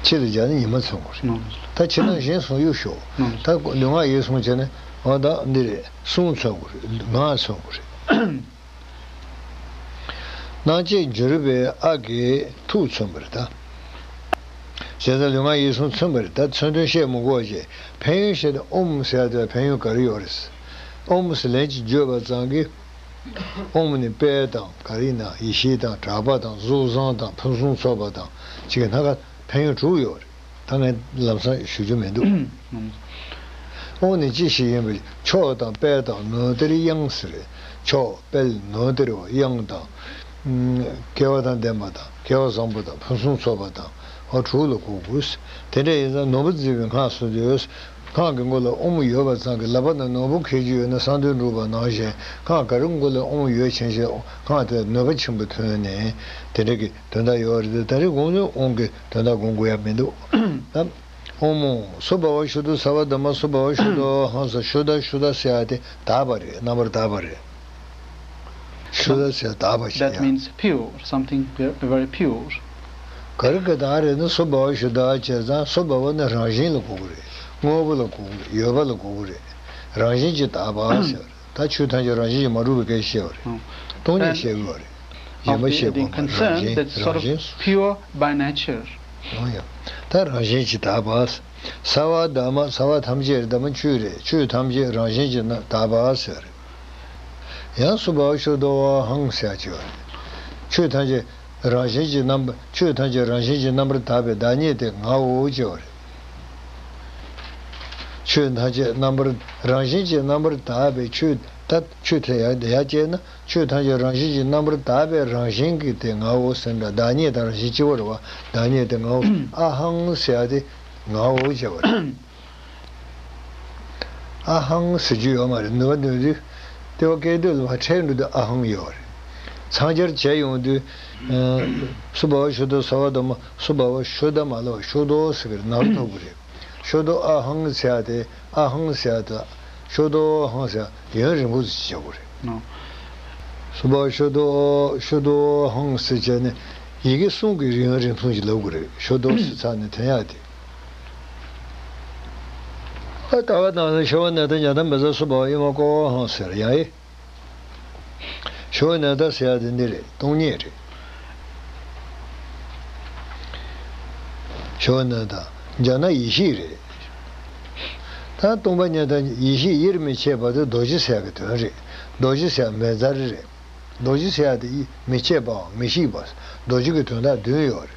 ཕྱི་ལ་སྦྱར་ན་ཉི་མ་མཚོན་དགོས་རེད། ད་ཕྱི་ནང་གཞན་གསུམ་གཡུག་ཞོག་ད་ལུས་ངག་ཡིད་གསུམ་བྱས་ན་འོ་ད་འདི་རེད། གསུམ་མཚོན་དགོས་རེད། ལུས་ངག་མཚོན་དགོས་རེད། སྣང་བཅས་འགྱུར་བའི་ཨ་གི་ཐུག་མཚོན་པ་རེད་ད། བྱས་ཙང་ལུས་ངག་ཡིད་གསུམ་མཚོན་པ་རེད་ད། མཚོན་དོན་བཤད་མི་དགོས་པ་བྱས། ཕན་ཡོན་བཤད་དེ་ཨོཾ་ཟེར་ཡ་དེ་ལ་ཕན་ཡོན་ག་རེ་ཡོད་རེད། ཨོཾ་ཟེར་ལན་གཅིག་བརྗོད་པ་ཙམ་གྱིས། ཨོཾ་ནི་དཔལ་དང་ག་རེ་ཡིན་ན་ཡེ་ཤེས་དང་གྲགས་པ་དང་གཟུགས་བཟང་དང་ཕུན་སུམ་ཚོགས་པ་དང་ཅིག་སྣ་ཁ་ཕན་ཡོན་དྲུག་ཡོད་རེད། ད་ངས་ལམ་སང་ཞུ་རྒྱུ་མི་འདུག་ཨོཾ་ནི་ཅི་ཞིག་ཡིན་པའི་མཆོག་དང་དཔལ་དང་ནུས་གཏེར་གཡང་ཟེར། མཆོག་དཔལ་ནུས་གཏེར་གཡང་དང་། སྐལ་བ་དང་ལྡན་པ་དང་སྐལ་བ་བཟང་པོ་དང་ཕུན་སུམ་ཚོགས་པ་དང་འོ་དྲུག་ལ་གོ་དགོས། དེ་འདྲ་ཡིན་ཙང་ནོར་བུ་བརྫིས་པའི་སྔགས་སུ་འདོད། སྔགས་ཀྱི་མགོ་ལ་ཨོཾ་ཡོད་པ་ཙམ་གྱིས་ལག་པ་ན་ནོར་བུ་འཁྱེར་རྒྱུ་ཡོད་ན་གསང་འདུས་འབྲུག་པ་ནང་བཞིན་སྔགས་ག་རེ་མགོ་ལ་ཨོཾ་ཡོད་ཕྱིན་ཆད་སྔགས་དེ་ནུས་པ་ཆེན་པོ་ཐོན་ནས་དེ་འདྲ་གི་དོན་དག་ཡོད་རེད། ད་རེས་དགོངས་ནས་ཨོཾ་གི་དོན་དག་དགོངས་དགོས་ཡ་མི་འདུག་ད་ཨོཾ་སྭ་བྷཱ་ཝ་ཤུདྡྷ་སརྦ་དྷརྨ་སྭ་བྷཱ་ཝ་ཤུདྡྷོ་ཧཾ་ས། ཤུདྡྷ་ཤུདྡྷ་ཟེར་ཡ་དེ་དག་པ་རེད། རྣམ་པར་དག་པ་རེད། ཤུདྡྷ་ཟེར་དག་པ་ཞིག That ཡ། Means pure, something ve- very pure. ག་རེ་ག་དག་རེད་ན་སྭ་བྷཱ་ཝ་ཤུདྡྷ་བྱས་ཙང་སྭ་བྷཱ་ཝ་ནི་རང་བཞིན་ལ་གོ་གི་རེད། དངོས་པོ་ལ་གོ་གི་རེད། ཡོད་པ་ལ་གོ་གི་རེད། རང་བཞིན་གྱིས་དག་པ་ཟེར། ད་ཆོས་ཐམས་ཅད་རང་བཞིན་གྱིས་མ་གྲུབ་པའི་སྐད་ཆ་བཤད་པ་རེད། ཨང་། སྟོང་ཉིད་བཤད་དགོས་པ་རེད། ཡོད་པ་བཤད་དགོས་མ་རེད། རང་བཞིན་རང་བཞིན། Pure by nature. ཨང་ཡ། ད་རང་བཞིན་གྱིས་དག་པ། སརྦ་དྷརྨ། སརྦ་ཐམས་ཅད་རེད། དྷརྨ་ཆོས་རེད། ཆོས་ཐམས་ཅད་རང་བཞིན་གྱིས་ན་དག་པ་ཟེར། ཡང་སྭ་བྷཱ་ཝ་ཤུདྡྷོ་ཧཾ་ཟེར་ཡ་ཅིག་ཡོད་རེད། ཆོས་ཐམས་ཅད་རང་བཞིན་གྱིས་རྣམ་པ། ཆོས་ཐམས་ཅད་རང་བཞིན་གྱིས་རྣམ་པར་དག་པའི་བདག་ཉིད་དེ་ངའོ་ཅེས་པ་རེད། ཆོས་ཐམས་ཅད་རྣམ་པར་རང་བཞིན་གྱིས་རྣམ་པར་དག་པའི་ཆོས། ད་ཆོས་དེ་ཡར་ཡར་བཅད་ན་ཆོས་ཐམས་ཅད་རང་བཞིན་གྱིས་རྣམ་པར་དག་པའི་རང་བཞིན་གྱི་དེ་ངའོ་ཟེར་འདྲ། བདག་ཉིད་དང་རང་བཞིན་གཅིག་པ་རེད་བ། བདག་ཉིད་དེ་ངའོ། ཨ་ཧཾ་ཟེར་ཡ་དེ་ངའོ་ཅེས་པ་རེད། ཨ་ཧཾ་ཟེར་རྒྱུ་ཡོད་མ་རེད། ནུས་པ་འདོན་དུས་ལྟེ་བ་སྐད་དོད་ལ་ཕར་ཁྲལ་འགྲོ་དུས་ཨ་ཧཾ་ཡོད་རེད། འཚང་རྒྱར་བྱས་ཡོང་དུས་སྭ་བྷཱ་ཝ་ཤུདྡྷ་སརྦ་དྷརྨ། སྭ་བྷཱ་ཝ་ཤུདྡྷ་མ་ལབ་པ་ཤུདྡྷོ་ཟེར་གི་རེད། ནང་ལ་ཐོབ་གི་རེད། ཤུདྡྷོ་ཨ་ཧཾ་ཟེར་ཡ་དེ། ཨ་ཧཾ་ཟེར་ཡ་དེ་ཤུདྡྷོ་ཧཾ་ཟེར་ཡ་ཡུན་རིང་པོ་ཅིག་བྱེད་དགོས་རེད། ཨ། སྭ་བྷཱ་ཤུདྡྷོ། ཤུདྡྷོ་ཧཾ་ཟེར་བྱས་ནས་ཡི་གེ་གསུམ་གྱི་ཡུན་རིང་ཐུང་ཅིག་ལབ་དགོས་རེད། ཤུདྡྷོ་ཟེར་ཚར་ནས་ཐོན་ཡ་དེ། ཨ། ད་ག་ནང་བཞིན་ཤྭ་བ་ནཱ་ད་ཛྙཱ་ན་བཛྲ་སྭ་བྷཱ་ཝ་ཨི་མ་ཀོ་ཧཾ་ཟེར་ཡ་ཡི། ཤྭ་བ་ནཱ་ད་ཟེར་ཡ་དེ་འདི་རེད། སྟོང་ཉིད་རེད། ཤྭ་བ་ནཱ་ད་ཛྙཱ་ན་ཡེ་ཤེས་རེད། ད་སྟོང་པ་ཉིད་དང་ཡེ་ཤེས་དབྱེར་མི་ཕྱེད་པ་དེ་རྡོ་རྗེ་ཟེར་ཡ་གི་དོན་རེད། རྡོ་རྗེ་ཟེར་ཡ་མེ་བཙའ་རེད། རྡོ་རྗེ་ཟེར་ཡ་དེ་མི་ཕྱེད་པའམ་མི་ཤིགས་པ། རྡོ་རྗེ་གི་དོན་དག་བདུན་ཡོད་རེད།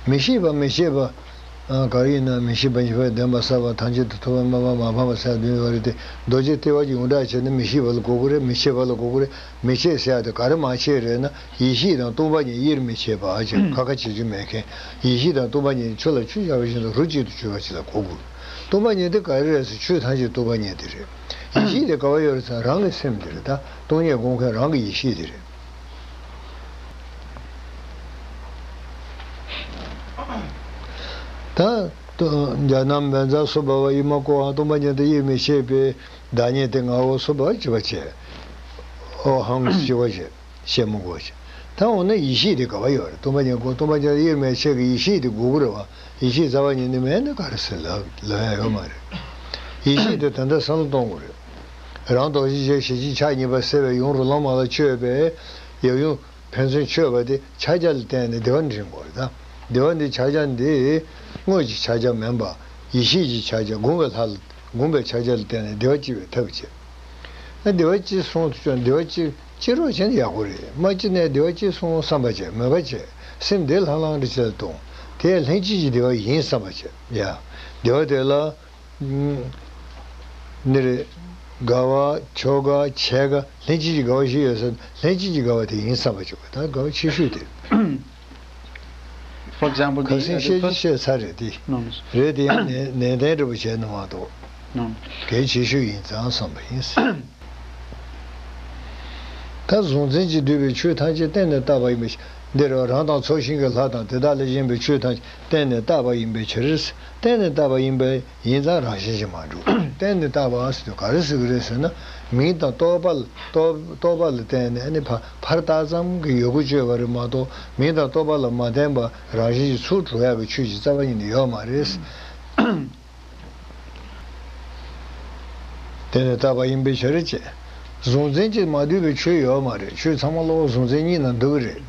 མི་ཤིགས་པ་མི་ཕྱེད་པ། ཨ། ག་རེ་ཡིན་ན་མི་ཤིགས་པ་མི་ཕྱེད་པ་ལྡན་པ་གསལ་བ་ཐམས་ཅད་དུ་ཐུབ་པ་སྨྲ་བ་མ་ཕམ་པ་ཟེར་བདུན་ཡོད་རེད་དེ། རྡོ་རྗེ་ལྟེ་བ་གཅིག་ཡོངས་གྲགས་བྱས་ན་མི་ཤིགས་པ་ལ་གོ་གི་རེད། མི་ཕྱེད་པ་ལ་གོ་གི་རེད། མི་ཕྱེད་ཟེར་ཡ་དེ་ག་རེ་མ་ཕྱེད་རེད་ན་ཡེ་ཤེས་དང་སྟོང་པ་ཉིད་དབྱེར་མི་ཕྱེད་པ་ཅེས་ཁ་ཁ་བྱེད་རྒྱུ་མེད་མཁན། ཡེ་ཤེས་དང་སྟོང་པ་ཉིད་ཆུ་ལ་ཆུ་བཞག་པ་བཞིན་དུ་རོ་གཅིག་ཏུ་གྱུར་པ་ཅིག་ལ་གོ་དགོས། སྟོང་པ་ཉིད་དེ་ག་རེ་རེད་ཟེར་ཆོས་ཐམས་ཅད་སྟོང་པ་ཉིད་དེ་རེད། ཡེ་ཤེས་དེ་ག་བ་ཡོད་རེད་ཟེར་ན་རང་གི་སེམས་དེ་རེད། ད་སྟོང་ཉིད་སྒོམ་མཁན་རང་གི་ཡེ་ཤེས་དེ་རེད། ད་ཛྙཱ་ན་བཛྲ་སྭ་བྷཱ་ཝ་ཨི་མ་ཀོ་ཧཾ། སྟོང་པ་ཉིད་དེ་དབྱེར་མི་ཕྱེད་པའི་བདག་ཉིད་དེ་ངའོ་སྭ་བྷཱ་ཝ་ཅེས་པ་བྱས། ཨོ་ཧཾ་ཅེས་པ་བྱས། བཤད་མི་དགོས་ཤིང་། ད་འོ་ན་ཡེ་ཤེས་དེ་ག་བ་ཡོད་རེད། སྟོང་པ་ཉིད་སྒོམ། སྟོང་པ་ཉིད་དབྱེར་མེད་ཆོས་ཀྱི་ཡེ་ཤེས་དེ་དགོས་ཀྱི་རེད་བ། ཡེ་ཤེས་རྩ་བ་ཉིད་ནས་མེད་ན་ག་རེ་ཟེར་ལབ་ལབ་ཡ་ཡོད་མ་རེད། ཡེ་ཤེས་དེ་ད་ལྟ་བསམ་བློ་གཏོང་དགོས་རེད། རང་རྡོ་རྗེ་འཆང་ཞལ་གཅིག་ཕྱག་གཉིས་པ་གསལ་བའི་ཡུམ་རོ་ལངས་མ་ལ་མཆོད་པའི་ཡབ་ཡུམ་ཕན་ཚུན་མཆོད་པ་དེ་ཕྱག་རྒྱ་ལ་བརྟེན་ནས་བདེ་བ་འདྲེན་དགོས་རེད་ད། བདེ་བ་འདི་ཕྱག་རྒྱ་འདི་དངོས་ཀྱི་ཕྱག་རྒྱ་མིན་པ། ཡེ་ཤེས་ཀྱི་ཕྱག་རྒྱ། སྒོམ་པའི་ལྷ་ལ་སྒོམ་པའི་ཕྱག་རྒྱ་ལ་བརྟེན་ནས་བདེ་བ་སྐྱེ་བའི་ཐབས་བྱེད། ཨ། བདེ་བ་སྐྱེས་སོང་དུ་ཆོག་བདེ་བ་སྐྱེ་སྐྱེ་རོགས་བྱས་ན་ཡག་པོ་རེད། མ་སྐྱེས་ནས་བདེ་བ་སྐྱེས་སོང་བསམ་པ་བྱས། མོས་པ་བྱས། སེམས་བདེ་ལྷང་ལྷང་འདྲ་བྱས་ལ་གཏོང་། དེ་ལྷན་སྐྱེས་ཀྱི་བདེ་བ་ཡིན་བསམ་པ་བྱས། ཡ། བདེ་བ་དེ་ལ་ནི་རེད། དགའ་བ། མཆོག་དགའ། ཆེ་དགའ། ལྷན་སྐྱེས་ཀྱི་དགའ་བ་བཞི་ཡོད་ས། ལྷན་སྐྱེས་ཀྱི་དགའ་བ་དེ་ཡིན་བསམ་པ་བྱེད་དགོས། ད་དགའ་བ་ཆེ་ཤོས་དེ། For example, ཁ་སང་བཤད་ཀྱི་བཤད་ཚར་རེད་དེ། No, no, sir. རེད་དེ་ཡང་ནན་ནན་ཏན་འདྲ་པོ་བྱས་ནས་མ་གཏོགས། No, no. གལ་ཆེ་ཤོས་ཡིན་ཙང་བསམ་པ་ཡིན། ད་གཟུང་འཛིན་གྱིས་བསྡུས་པའི་ཆོས་ཐམས་ཅད་བརྟེན་ནས་བཏགས་པ་ཡིན་པའི་ཕྱིར། འདིར་རང་དང་ཚོགས་ཞིང་གི་ལྷ་དང་དེ་དག་ལས་གཞན་པའི་ཆོས་ཐམས་ཅད་བརྟེན་ནས་བཏགས་པ་ཡིན་པའི་ཕྱིར། བརྟེན་ནས་བཏགས་པ་ཡིན་པའི་ཡིན་ཙང་རང་བཞིན་གྱིས་མ་གྲུབ། བརྟེན་ནས་བཏགས་པ་ཟེར་དུས་ག་རེ་ཟེར་གི་རེད་ཟེར་ན། མིང་དང་རྟོག་པ་ལ་རྟོག་རྟོག་པ་ལ་བརྟེན་ནས་ཨ་ནི་ཕ་ཕར་བཏགས་ཙམ་གྱི་ཡོད་དགུ་སྤྱོད་པ་རེད་མ་གཏོགས། མིང་དང་རྟོག་པ་ལ་མ་བརྟེན་པར་རང་བཞིན་གྱིས་ཚུར་གྲུབ་ཡག་གི་ཆོས་ཅིག་རྩ་བ་ཉིད་ནས་ཡོད་མ་རེད། བརྟེན་ནས་བཏགས་པ་ཡིན་པའི་ཕྱིར་ཅེས། གཟུང་འཛིན་གྱིས་མ་བསྡུས་པའི་ཆོས་ཡོད་མ་རེད། ཆོས་ཚང་མ་གློ་བུར་གཟུང་འཛིན་གཉིས་ནང་འདུ་གི་རེད།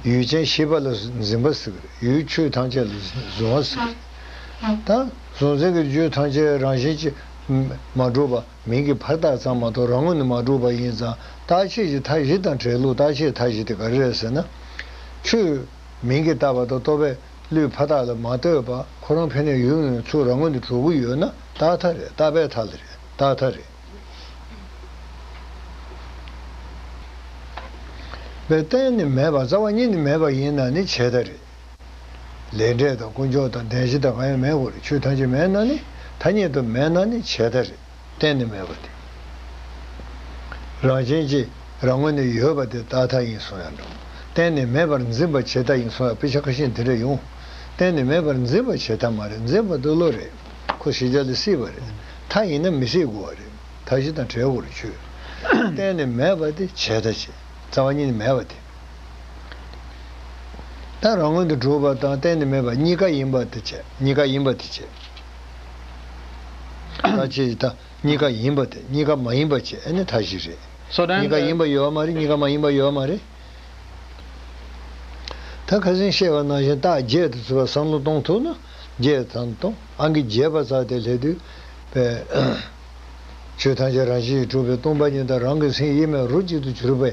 ཡུལ་ཅན་ཤེས་པ་ལ་འཛིན་པ་ཟེར་གི་རེད། ཡུལ་ཆོས་ཐམས་ཅད་ལ་གཟུང་བ་ཟེར་གི་རེད། ད་གཟུང་འཛིན་གྱི་རྒྱུ་ཐམས་ཅད་རང་བཞིན་གྱིས་མ་གྲུབ་པ། མིང་གིས་ཕར་བཏགས་ཙམ་མ་གཏོགས་རང་ངོས་ནས་མ་གྲུབ་པ་ཡིན་ཙང་། རྟག་ཆད་ཀྱི་མཐའ་བཞི་དང་བྲལ་ལུགས། རྟག་ཆད་མཐའ་བཞི་དེ་ག་རེ་རེད་ཟེར་ན། ཆོས་མིང་གིས་བཏགས་པ་དང་རྟོག་པས་བློས་ཕར་བཏགས་ལ་མ་ལྟོས་པ། ཁོ་རང་ཕན་ནས་ཡུལ་ངོས་ཚུར་རང་ངོས་ནས་གྲུབ་ཀྱི་ཡོད་ན་རྟག་མཐའ་རེད། རྟག་པའི་མཐའ་ལ་རེད། རྟག་མཐའ་རེད། བས་གཏན་ནས་མེད་པ། རྩ་བ་ཉིད་ནས་མེད་པ་ཡིན་ན་ནི་བྱས་མཐའ་རེད། ལས་འབྲས་དང་དཀོན་མཆོག་དང་བདེན་བཞི་དང་གང་ཡང་མེད་དགོས་རེད། ཆོས་ཐམས་ཅད་མེད་ན་ནི་ཐ་སྙད་དུ་མེད་ན་ནི་བྱས་མཐའ་རེད། གཏན་ནས་མེད་པ་དེ། རང་བཞིན་གྱིས་རང་ངོས་ནས་ཡོད་པ་དེ་རྟག་མཐའ་ཡིན་གསུང་ཡང་འགྲོ། གཏན་ནས་མེད་པར་འཛིན་པ་བྱས་མཐའ་ཡིན་གསུང་ཡང་དཔེ་ཆ་ཁ་ཤས་འདི་འདྲ་ཡོང་། གཏན་ནས་མེད་པར་འཛིན་པ་བྱས་མཐའ་མ་རེད། འཛིན་པ་དེ་བློ་རེད། ཁོ་གཞི་རྒྱ་ལས་སྲིད་པ་རེད། མཐའ་ཡིན་ན་མི་སྲིད་དགོས་པ་རེད། མཐའ་བཞི་དང་བྲལ་དགོས་རེད་ཆོས། གཏན་ནས་མེད་པ་དེ་བྱས་མཐའ་བྱས། རྩ་བ་ཉིད་ནས་མེད་པ་དེ། ད་རང་ངོས་ནས་གྲུབ་པ་དང་གཏན་ནས་མེད་པ་གཉིས་ཀ་ཡིན་པ་དེ་བྱས། གཉིས་ཀ་ཡིན་པ་དེ་བྱས། ད་ཅི་ད་གཉིས་ཀ་ཡིན་པ་དེ་གཉིས་ཀ་མ་ཡིན་པ་བྱས། ཨ་ནི་མཐའ་བཞི་རེད། So then གཉིས་ཀ་the ཡིན་པ་ཡོད་མ་རེད། གཉིས་ཀ་མ་ཡིན་པ་ཡོད་མ་རེད། ད་ཁ་སང་བཤད་པ་ནང་བཞིན་རྟགས་བརྒྱད་དུ་ཚུད་པ་བསམ་བློ་གཏོང་ཐུབ་ན། བརྒྱད་དང་གཏོང་། ཨང་ཀི་བརྒྱད་པ་ཙམ་དེ་སླེབས་དུས་པས། ཆོས་ཐམས་ཅད་རང་བཞིན་གྱིས་གྲུབ་པའི་སྟོང་པ་ཉིད་དང་། རང་གི་སེམས་དབྱེར་མེད་རོ་གཅིག་ཏུ་གྱུར་པའི་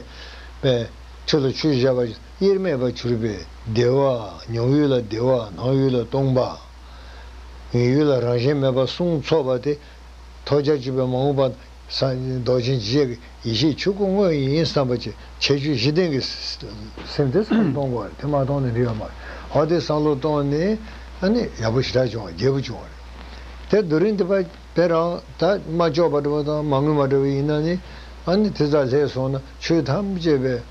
པས། ཆོས་ལ་ཆོས་བཞག་པ་དབྱེར་མེད་པར་གྱུར་པའི་བདེ་བ། མྱོང་ཡུལ་ལ་བདེ་བ། སྣང་ཡུལ་ལ་སྟོང་པ། ཡུལ་ལ་རང་བཞིན་མེད་པ་གསུམ་ཚོགས་པ་དེ། ཐོགས་བཅས་གཅིག་པའི་མ་འོངས་པ་སངས་རྒྱས་རྡོ་རྗེ་འཇིགས་བྱེད་ཀྱི་ཡེ་ཤེས་ཆོས་སྐུ་དངོས་ཡིན་བསམ་པ་བྱས། ཁྱད་ཆོས་བཞི་ལྡན་གྱི་སེམས་དེ་བསམ་གཏོང་དགོས་རེད། དེ་མ་གཏོང་ན་འགྲིག་ཡོད་མ་རེད། འོ་དེ་བསམ་བློ་གཏོང་ནས་ཨ་ནི་ཡག་པོ་ཞེ་དྲག་བྱུང་བ། རྒྱས་པོ་བྱུང་བ་རེད། དེ་རྡོ་རིང་དེ་པ་དཔེ་རང་ད་མ་ལྕོགས་པ་འདྲ་བོ་དང་མ་ངུས་པ་འདྲ་བོ་ཡིན་ན་ནི། ཨ་ནི་དེ་ཙམ་ལྷག་སོང་ན་ཆོས་ཐམས་ཅད་པས་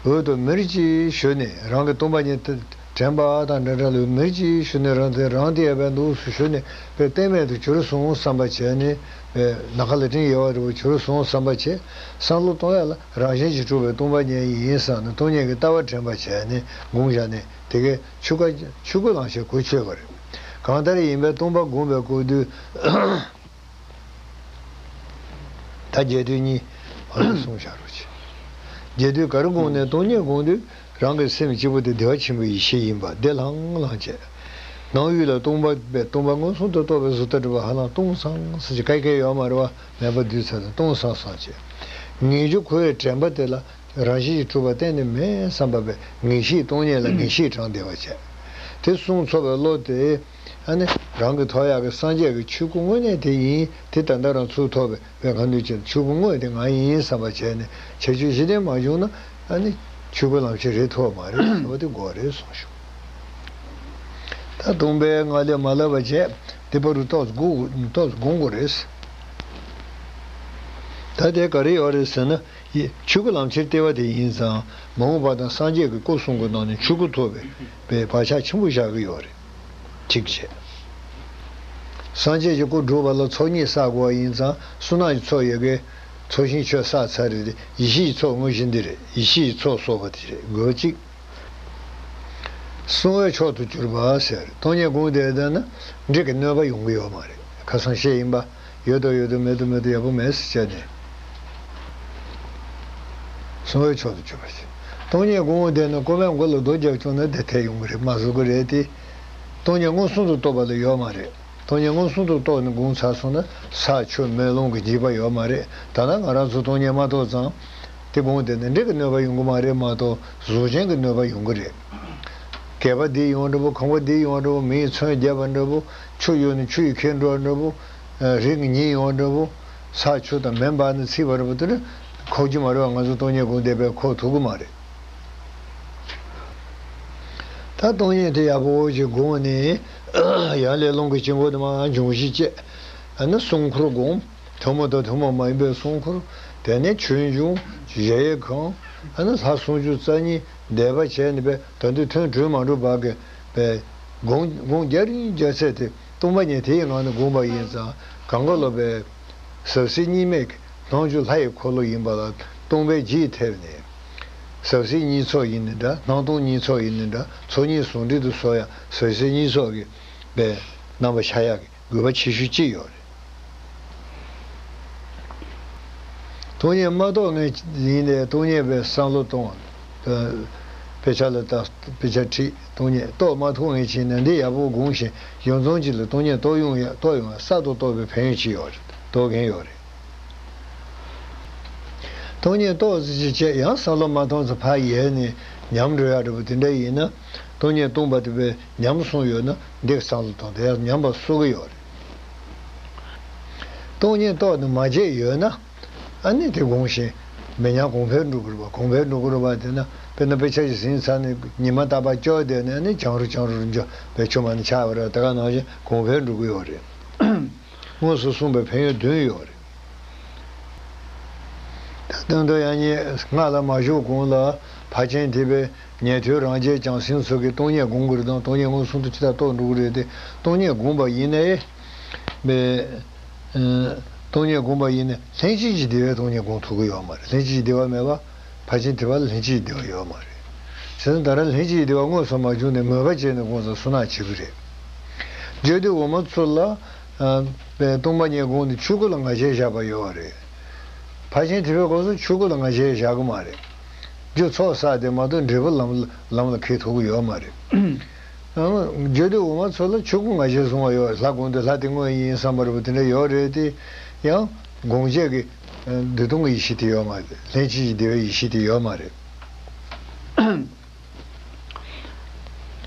འོད་དུ་མེར་གྱིས་ཞུ་ནས། རང་གི་སྟོང་པ་ཉིད་དེ་དྲན་པ་དང་འདྲ་འདྲ་ལ་མེར་གྱིས་ཞུ་ནས། རང་དེ་རང་དེ་ཡས་པའི་འདུག་སུ་ཞུ་ནས་པས་གཏན་མེད་དུ་གྱུར་སོང་བསམ་པ་བྱས་ནས། པས་ནམ་མཁའ་ལ་སྤྲིན་ཡལ་བ་འདྲ་བོ་གྱུར་སོང་བསམ་པ་བྱས། བསམ་བློ་གཏོང་ཡ་ལ་རང་བཞིན་གྱིས་གྲུབ་པའི་སྟོང་པ་ཉིད་ཡིན་བསམ་ནས་སྟོང་ཉིད་ཀྱི་ལྟ་བ་དྲན་པ་བྱས་ནས་དགོངས་བཞག་ནས། དེ་གའི་ཆོས་སྐུ་ཆོས་སྐུ་ལམ་ཁྱེར་གོ་ཆོད་པ་རེད། གང་ལྟར་ཡིན་པས་སྟོང་པ་བསྒོམས་པའི་སྐབས་དུས། ད་རྒྱས་བསྡུས་གཉིས་ཧོ་ལ་གསུངས་བཞག་རོགས་གྱིས། རྒྱས་བསྡུས་ག་རེ་བསྒོམས་ནས། སྟོང་ཉིད་བསྒོམས་དུས་རང་གི་སེམས་གཅིག་པུ་དེ་བདེ་བ་ཆེན་པོའི་ཡེ་ཤེས་ཡིན་པ་དེ་ལྷང་ལྷང་བྱས། སྣང་ཡུལ་ལ་སྟོང་པ་པས་སྟོང་པ་མངོན་སུམ་དུ་རྟོགས་པའི་གཟུགས་ལྟར་གྲུབ་པ་ཧ་ལམ་སྟོང་སང་སང་ཅིག་ག་གེ་ཡོད་མ་རེད་བ། མེད་པ་བསྡུས་ཚར་ནས་སྟོང་སང་སང་བྱས། ངེས་འབྱུང་འཁོར་བའི་དྲན་པ་དེ་ལ་རང་བཞིན་གྱིས་གྲུབ་པ་གཏན་ནས་མེད་བསམ་པ་པས་ངེས་ཤེས་སྟོང་ཉིད་ལ་ངེས་ཤེས་དྲངས་བསྡད་པ་བྱས། དེ་གསུམ་ཚོགས་པའི་བློ་དེ། ཨ་ནི་རང་གི་ཐོབ་ཡག་གི་སངས་རྒྱས་ཀྱི་ཆོས་སྐུ་དངོས་གནས་དེ་ཡིན། དེ་ད་ལྟ་རང་ཚུར་ཐོབ་པའི་བས་གང་འདུལ་ཅན་ཆོས་སྐུ་དངོས་དེ་ང་ཡིན་བསམ་པ་བྱས་ནས་ཁྱད་ཆོས་གཞི་ལྡན་མ་བྱུང་ན། ཨ་ནི་ཆོས་སྐུ་ལམ་ཁྱེར་རེད་ཐོབ་མ་རེད་ཟེར་བ་དེ་དགོས་རེད་གསུངས་ཞུ། ད་སྟོང་པའི་ངང་ལས་མ་ལབ་པ་བྱས། དེ་བར་དུ་ཏོག་ཙམ་སྒུག་ཏོག་ཙམ་སྒོམ་དགོས་རེད། ད་དེ་ག་རེ་ཡོད་རེད་ཟེར་ན། ཡེ་ཆོས་སྐུ་ལམ་ཁྱེར་ལྟེ་བ་དེ་ཡིན་ཙང་། མ་འོངས་པ་དང་སངས་རྒྱས་ཀྱི་སྐུ་གསུམ་གྱི་ནང་ནས་ཆོས་སྐུ་ཐོབ་པའི་བག་ཆགས་ཆེན་པོ་བཞག་གི་ཡོད་རེད། གཅིག་བྱས། སངས་རྒྱས་ཀྱི་སྐུ་སྒྲུབ་པ་ལ་ཚོགས་གཉིས་བསགས་དགོས་པ་ཡིན་ཙང་། བསོད་ནམས་ཀྱི་ཚོགས་ཡོད་མཁན་ཚོགས་ཞིང་ཆོས་བསགས་ཚར་རེད་དེ། ཡེ་ཤེས་ཀྱི་ཚོགས་དངོས་གཞི་འདི་རེད། ཡེ་ཤེས་ཀྱི་ཚོགས་གསོག་པ་དེ་རེད། དགོས་གཅིག། གསང་བའི་མཆོག་ཏུ་གྱུར་པ་ཟེར། སྟོང་ཉིད་བསྒོམས་བསྡད་ན་འདྲེ་གི་གནོད་པ་ཡོང་གི་ཡོད་མ་རེད། ཁ་སང་བཤད་ཡིན་པ། ཡོད་དོ་ཡོད་དོ་མེད་དོ་མེད་དོ་ཡག་པོ་མེད་ཟེར་བྱས་ནས། གསང་བའི་མཆོག་ཏུ་གྱུར་པ་ཞིག། སྟོང་ཉིད་བསྒོམས་བསྡད་ན་རྐུན་མའི་མགོ་ལ་རྡོ་བརྒྱབ་བྱུང་ན་དེ་ཐེ་ཡོང་གི་རེད། མ་བཟོ་གི་རེད་དེ། སྟོང་ཉིད་མངོན་སུམ་དུ་རྟོགས་པ་ལ་ཡོད་མ་རེད། སྟོང་ཉིད་མངོན་སུམ་དུ་རྟོགས་ནས་བསྒོམས་ཚར་སོང་ན་ས་ཆུ་མེ་རླུང་གི་འཇིགས་པ་ཡོད་མ་རེད། ད་ལྟ་ང་རང་ཚོ་སྟོང་ཉིད་མ་རྟོགས་ཙང་། དེ་བསྒོམས་བསྡད་ན་འདྲེ་གི་གནོད་པ་ཡོང་གི་མ་རེད་མ་གཏོགས་གཟུགས་ཅན་གྱི་གནོད་པ་ཡོང་གི་རེད། སྐེད་པ་འདི་ཡོང་འདྲ་པོ། ཁང་པ་འདི་ཡོང་འདྲ་པོ། མིས་མཚོན་བརྒྱབ་པ་འདྲ་པོ། ཆུ་གཡུག་ནས་ཆུ་ཡིས་ཁྱེར་འགྲོ་འདྲ་པོ། རི་གི་ཉིལ་ཡོང་འདྲ་པོ། ས་ཆུ་དང་མེ་འབར་ནས་ཚིག་པ་འདྲ་པོ་དེ་ནི་ཁོག་རྒྱུ་མ་རེད་བ། ང་ཚོ་སྟོང་ཉིད་བསྒོམས་བསྡད་པས་ཁོག་ཐུག་གི་མ་རེད། ད་སྟོང་ཉིད་དེ་ཡག་པོ་ཅིག་བསྒོམས་ནས། ཡང་ལས་སློང་གི་དཀྱིལ་འཁོར་དུ་མར་འབྱུང་བཞི་བཅས། ཨ་ནི་སྲུང་འཁོར་བསྒོམ། ཐུན་མོང་དང་ཐུན་མོང་མ་ཡིན་པའི་སྲུང་འཁོར། དེ་ནས་ཆོས་འབྱུང་། གཞལ་ཡས་ཁང་། ཨ་ནི་ལྷ་སུམ་ཅུ་རྩ་གཉིས་བཟླས་པ་བྱས་ནས་པས་ད་དུང་ཐུན་གྲོལ་མ་གྲོལ་བར་གྱི་པས་སྒོམ་སྒོམ་རྒྱག་རིང་རྒྱག་ཚད་དེ་སྟོང་པ་ཉིད་དེ་ཡི་ངང་ནས་བསྒོམ་པ་ཡིན་ཙང་གང་ག་ལ་པས། ཟབ་གསལ་གཉིས་མེད་ཀྱི་སྣང་ཆུང་ལྷ་ཡི་འཁོར་ལོ་ཡིན་པ་ལ་སྟོང་པའི་རྒྱུད་ཐེབས་ནས། ཟབ་གསལ་གཉིས་ཚོགས་ཡིན་ནི་འདྲ། སྣང་སྟོང་གཉིས་ཚོགས་ཡིན་ནི་འདྲ། ཚོགས་གཉིས་ཟུང་འབྲེལ་དུ་བཟོ་ཡ་ཟབ་གསལ་གཉིས་ཚོགས་ཀྱི་པའི་རྣམ་པ་ཆགས་ཡག་གི་དགོས་པ་ཆེ་ཤོས་གཅིག་ཡོད་རེད། སྟོང་ཉིད་མ་རྟོགས་ངེས་ཡིན་ནའི་སྟོང་ཉིད་པའི་བསམ་བློ་གཏོང་། དཔེ་ཆ་ལ་ལྟ། དཔེ་ཆ་ཁྲིད། སྟོང་ཉིད་རྟོགས་མ་ཐུབ་ངེས་བྱས་ན་འདི་ཡག་པོ་དགོངས་ཤིང་ཡོངས་རྫོགས་གཅིག་ལ་སྟོང་ཉིད་རྟོགས་ཡོང་ཡ་རྟོགས་ཡོང་ཡ་གསར་དུ་རྟོགས་པའི་ཕན་ཡོན་ཅིག་ཡོད་རེད། རྟོགས་མཁན་ཡོད་རེད། སྟོང་ཉིད་རྟོགས་ཟེར་ཅིག་བྱས་ཡང་བསམ་བློ་མ་གཏོང་ཚེ་ཕར་ཡལ་ནས་ཉམས་འགྲོ་ཡ་འདྲ་པོ་དེ་འདྲ་ཡིན་ན། སྟོང་ཉིད་སྟོང་པ་དེ་བས་ཉམས་སོང་ཡོད་ན་འདི་བསམ་བློ་གཏོང་དེ་ཡང་ཉམས་པ་གསོ་གི་ཡོད་རེད། སྟོང་ཉིད་རྟོགས་ནས་མ་བརྗེད་ཡོད་ན། ཨ་ནི་དེ་དགོངས་ཤིང་མི་ཉམས་གོང་འཕེལ་འགྲོ་གི་རེད་པ། གོང་འཕེལ་འགྲོ་གི་རེད་པ། དེ་ན་དཔེར་ན་དཔེ་ཆ་ཞིག་ཟིན་ཚར་ནས་ཉི་མ་རྟག་པར་སྐྱོར་བསྡད་ནས་ཨ་ནི་བྱང་རུ་བྱང་རུ་འགྲོ་བའི་ཆུ་མ་ནི་ཆགས་པ་རེད། དེ་ག་ནང་བཞིན་གོང་འཕེལ་འགྲོ་གི་ཡོད་རེད། དངོས་སུ་གསུངས་པའི་ཕན་ཡོན་བདུན་ཡོད་རེད། ད་དོན་དུ་ཡང་ཉིད་སྔགས་ལ་མ་ཞུགས་གོང་ལ་ཕར་ཕྱིན་དེ་བས་ཉན་ཐོས་རང་རྒྱལ་བྱང་སེམས་སོགས་ཀྱིས་སྟོང་ཉིད་སྒོམ་དགོས་རེད་དང་སྟོང་ཉིད་མངོན་སུམ་དུ་ཇི་ལྟར་རྟོགས་འགྲོ་གི་རེད་དེ། སྟོང་ཉིད་སྒོམ་པ་ཡིན་ནའི་མེད། སྟོང་ཉིད་སྒོམ་པ་ཡིན་ནའི་ལྷན་ཅིག་གི་བདེ་བས་སྟོང་ཉིད་སྒོམ་ཐུབ་ཀྱི་ཡོད་མ་རེད། ལྷན་ཅིག་གི་བདེ་བ་མེད་པ། ཕར་ཕྱིན་དེ་བ་ལ་ལྷན་ཅིག་གི་བདེ་བ་ཡོད་མ་རེད། བྱས་ཙང་ད་རང་ལྷན་ཅིག་གི་བདེ་བ་མངོན་སུམ་མ་བྱུང་ནས་མོས་པ་བྱས་ནས་སྒོམ་ཙང་བསོད་ནམས་ཆེ་གི་རེད། རྒྱུད་སྡེ་འོག་མ་ཚོ་ལ་ཨ་པའི་སྟོང་པ་ཉིད་སྒོམ་ནས་ཆོས་སྐུ་ལ་ང་རྒྱལ་བཞག་པ་ཡོད་རེད། ཕར་ཕྱིན་དེ་བས་སྒོམ་ཙང་ཆོས་སྐུ་ལ་ང་རྒྱལ་བཞག་གི་མ་རེད། རྒྱུ་ཚོགས་བསགས་དེ་མ་གཏོགས་འབྲས་བུ་ལམ་ལམ་ལ་འཁེལ་ཐུབ་ཀྱི་ཡོད་མ་རེད། ཨང་། རྒྱུད་སྡེ་འོག་མ་ཚོ་ལ་ཆོས་སྐུ་ང་རྒྱལ་བཟུང་བ་ཡོད། ལྷ་སྒོམ་དུས་ལྷ་དེ་དངོས་ཡིན་བསམ་པ་རེད་པ། དེ་འདྲ་ཡོད་རེད་དེ། ཡང་སྒོམ་བྱེད་ཀྱི་ཨ་འདི་སྟོང་གི་ཡེ་ཤེས་དེ་ཡོད་མ་རེད། ལྷན་ཅིག་གི་བདེ་བའི་ཡེ་ཤེས་དེ་ཡོད་མ་རེད།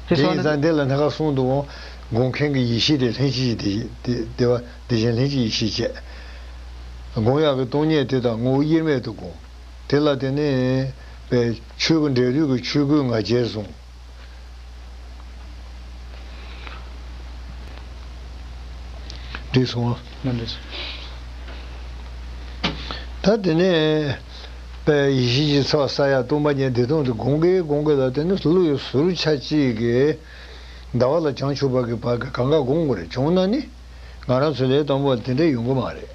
དེ་ཡིན་ཙང་འདི་ལ་སྣ་ཁ་གསུམ་དུ་འོང་། སྒོམ་མཁན་གྱི་ཡེ་ཤེས་དེ་ལྷན་ཅིག་གི་བདེ་བདེ་བདེ་བ་བདེ་ཆེན་ལྷན་ཅིག་ཡེ་ཤེས་བྱས། སྒོམ་ཡག་གི་སྟོང་ཉིད་དེ་དང་ངོ་བོ་དབྱེར་མེད་དུ་སྒོམ། དེ་ལ་བརྟེན་ནས་པའི་ཆོས་སྐུ་འབྲས་དུས་ཀྱི་ཆོས་སྐུའི་ང་རྒྱལ་བཟུང་། འགྲིག་སོང་ཨ། ལགས་འགྲིག་སོང་། ད་དེ་ནས་པའི་ཡེ་ཤེས་ཀྱི་ཚོགས་བསགས་ཡ་སྟོང་པ་ཉིད་བདེ་སྟོང་དུ་སྒོམ་གི་སྒོམ་གི་ལ་དེ་ནི་ཀླུ་ཡི་ཟུར་ཆ་གཅིག་གིས་ཟླ་བ་ལ་བྱང་ཆུབ་པ་གི་བར་གི་གང་ག་སྒོམ་དགོས་རེད། བྱུང་ན་ནི་ང་རང་ཚོ་ལས་དང་པོ་དེ་འདྲ་ཡོང་གི་མ་རེད།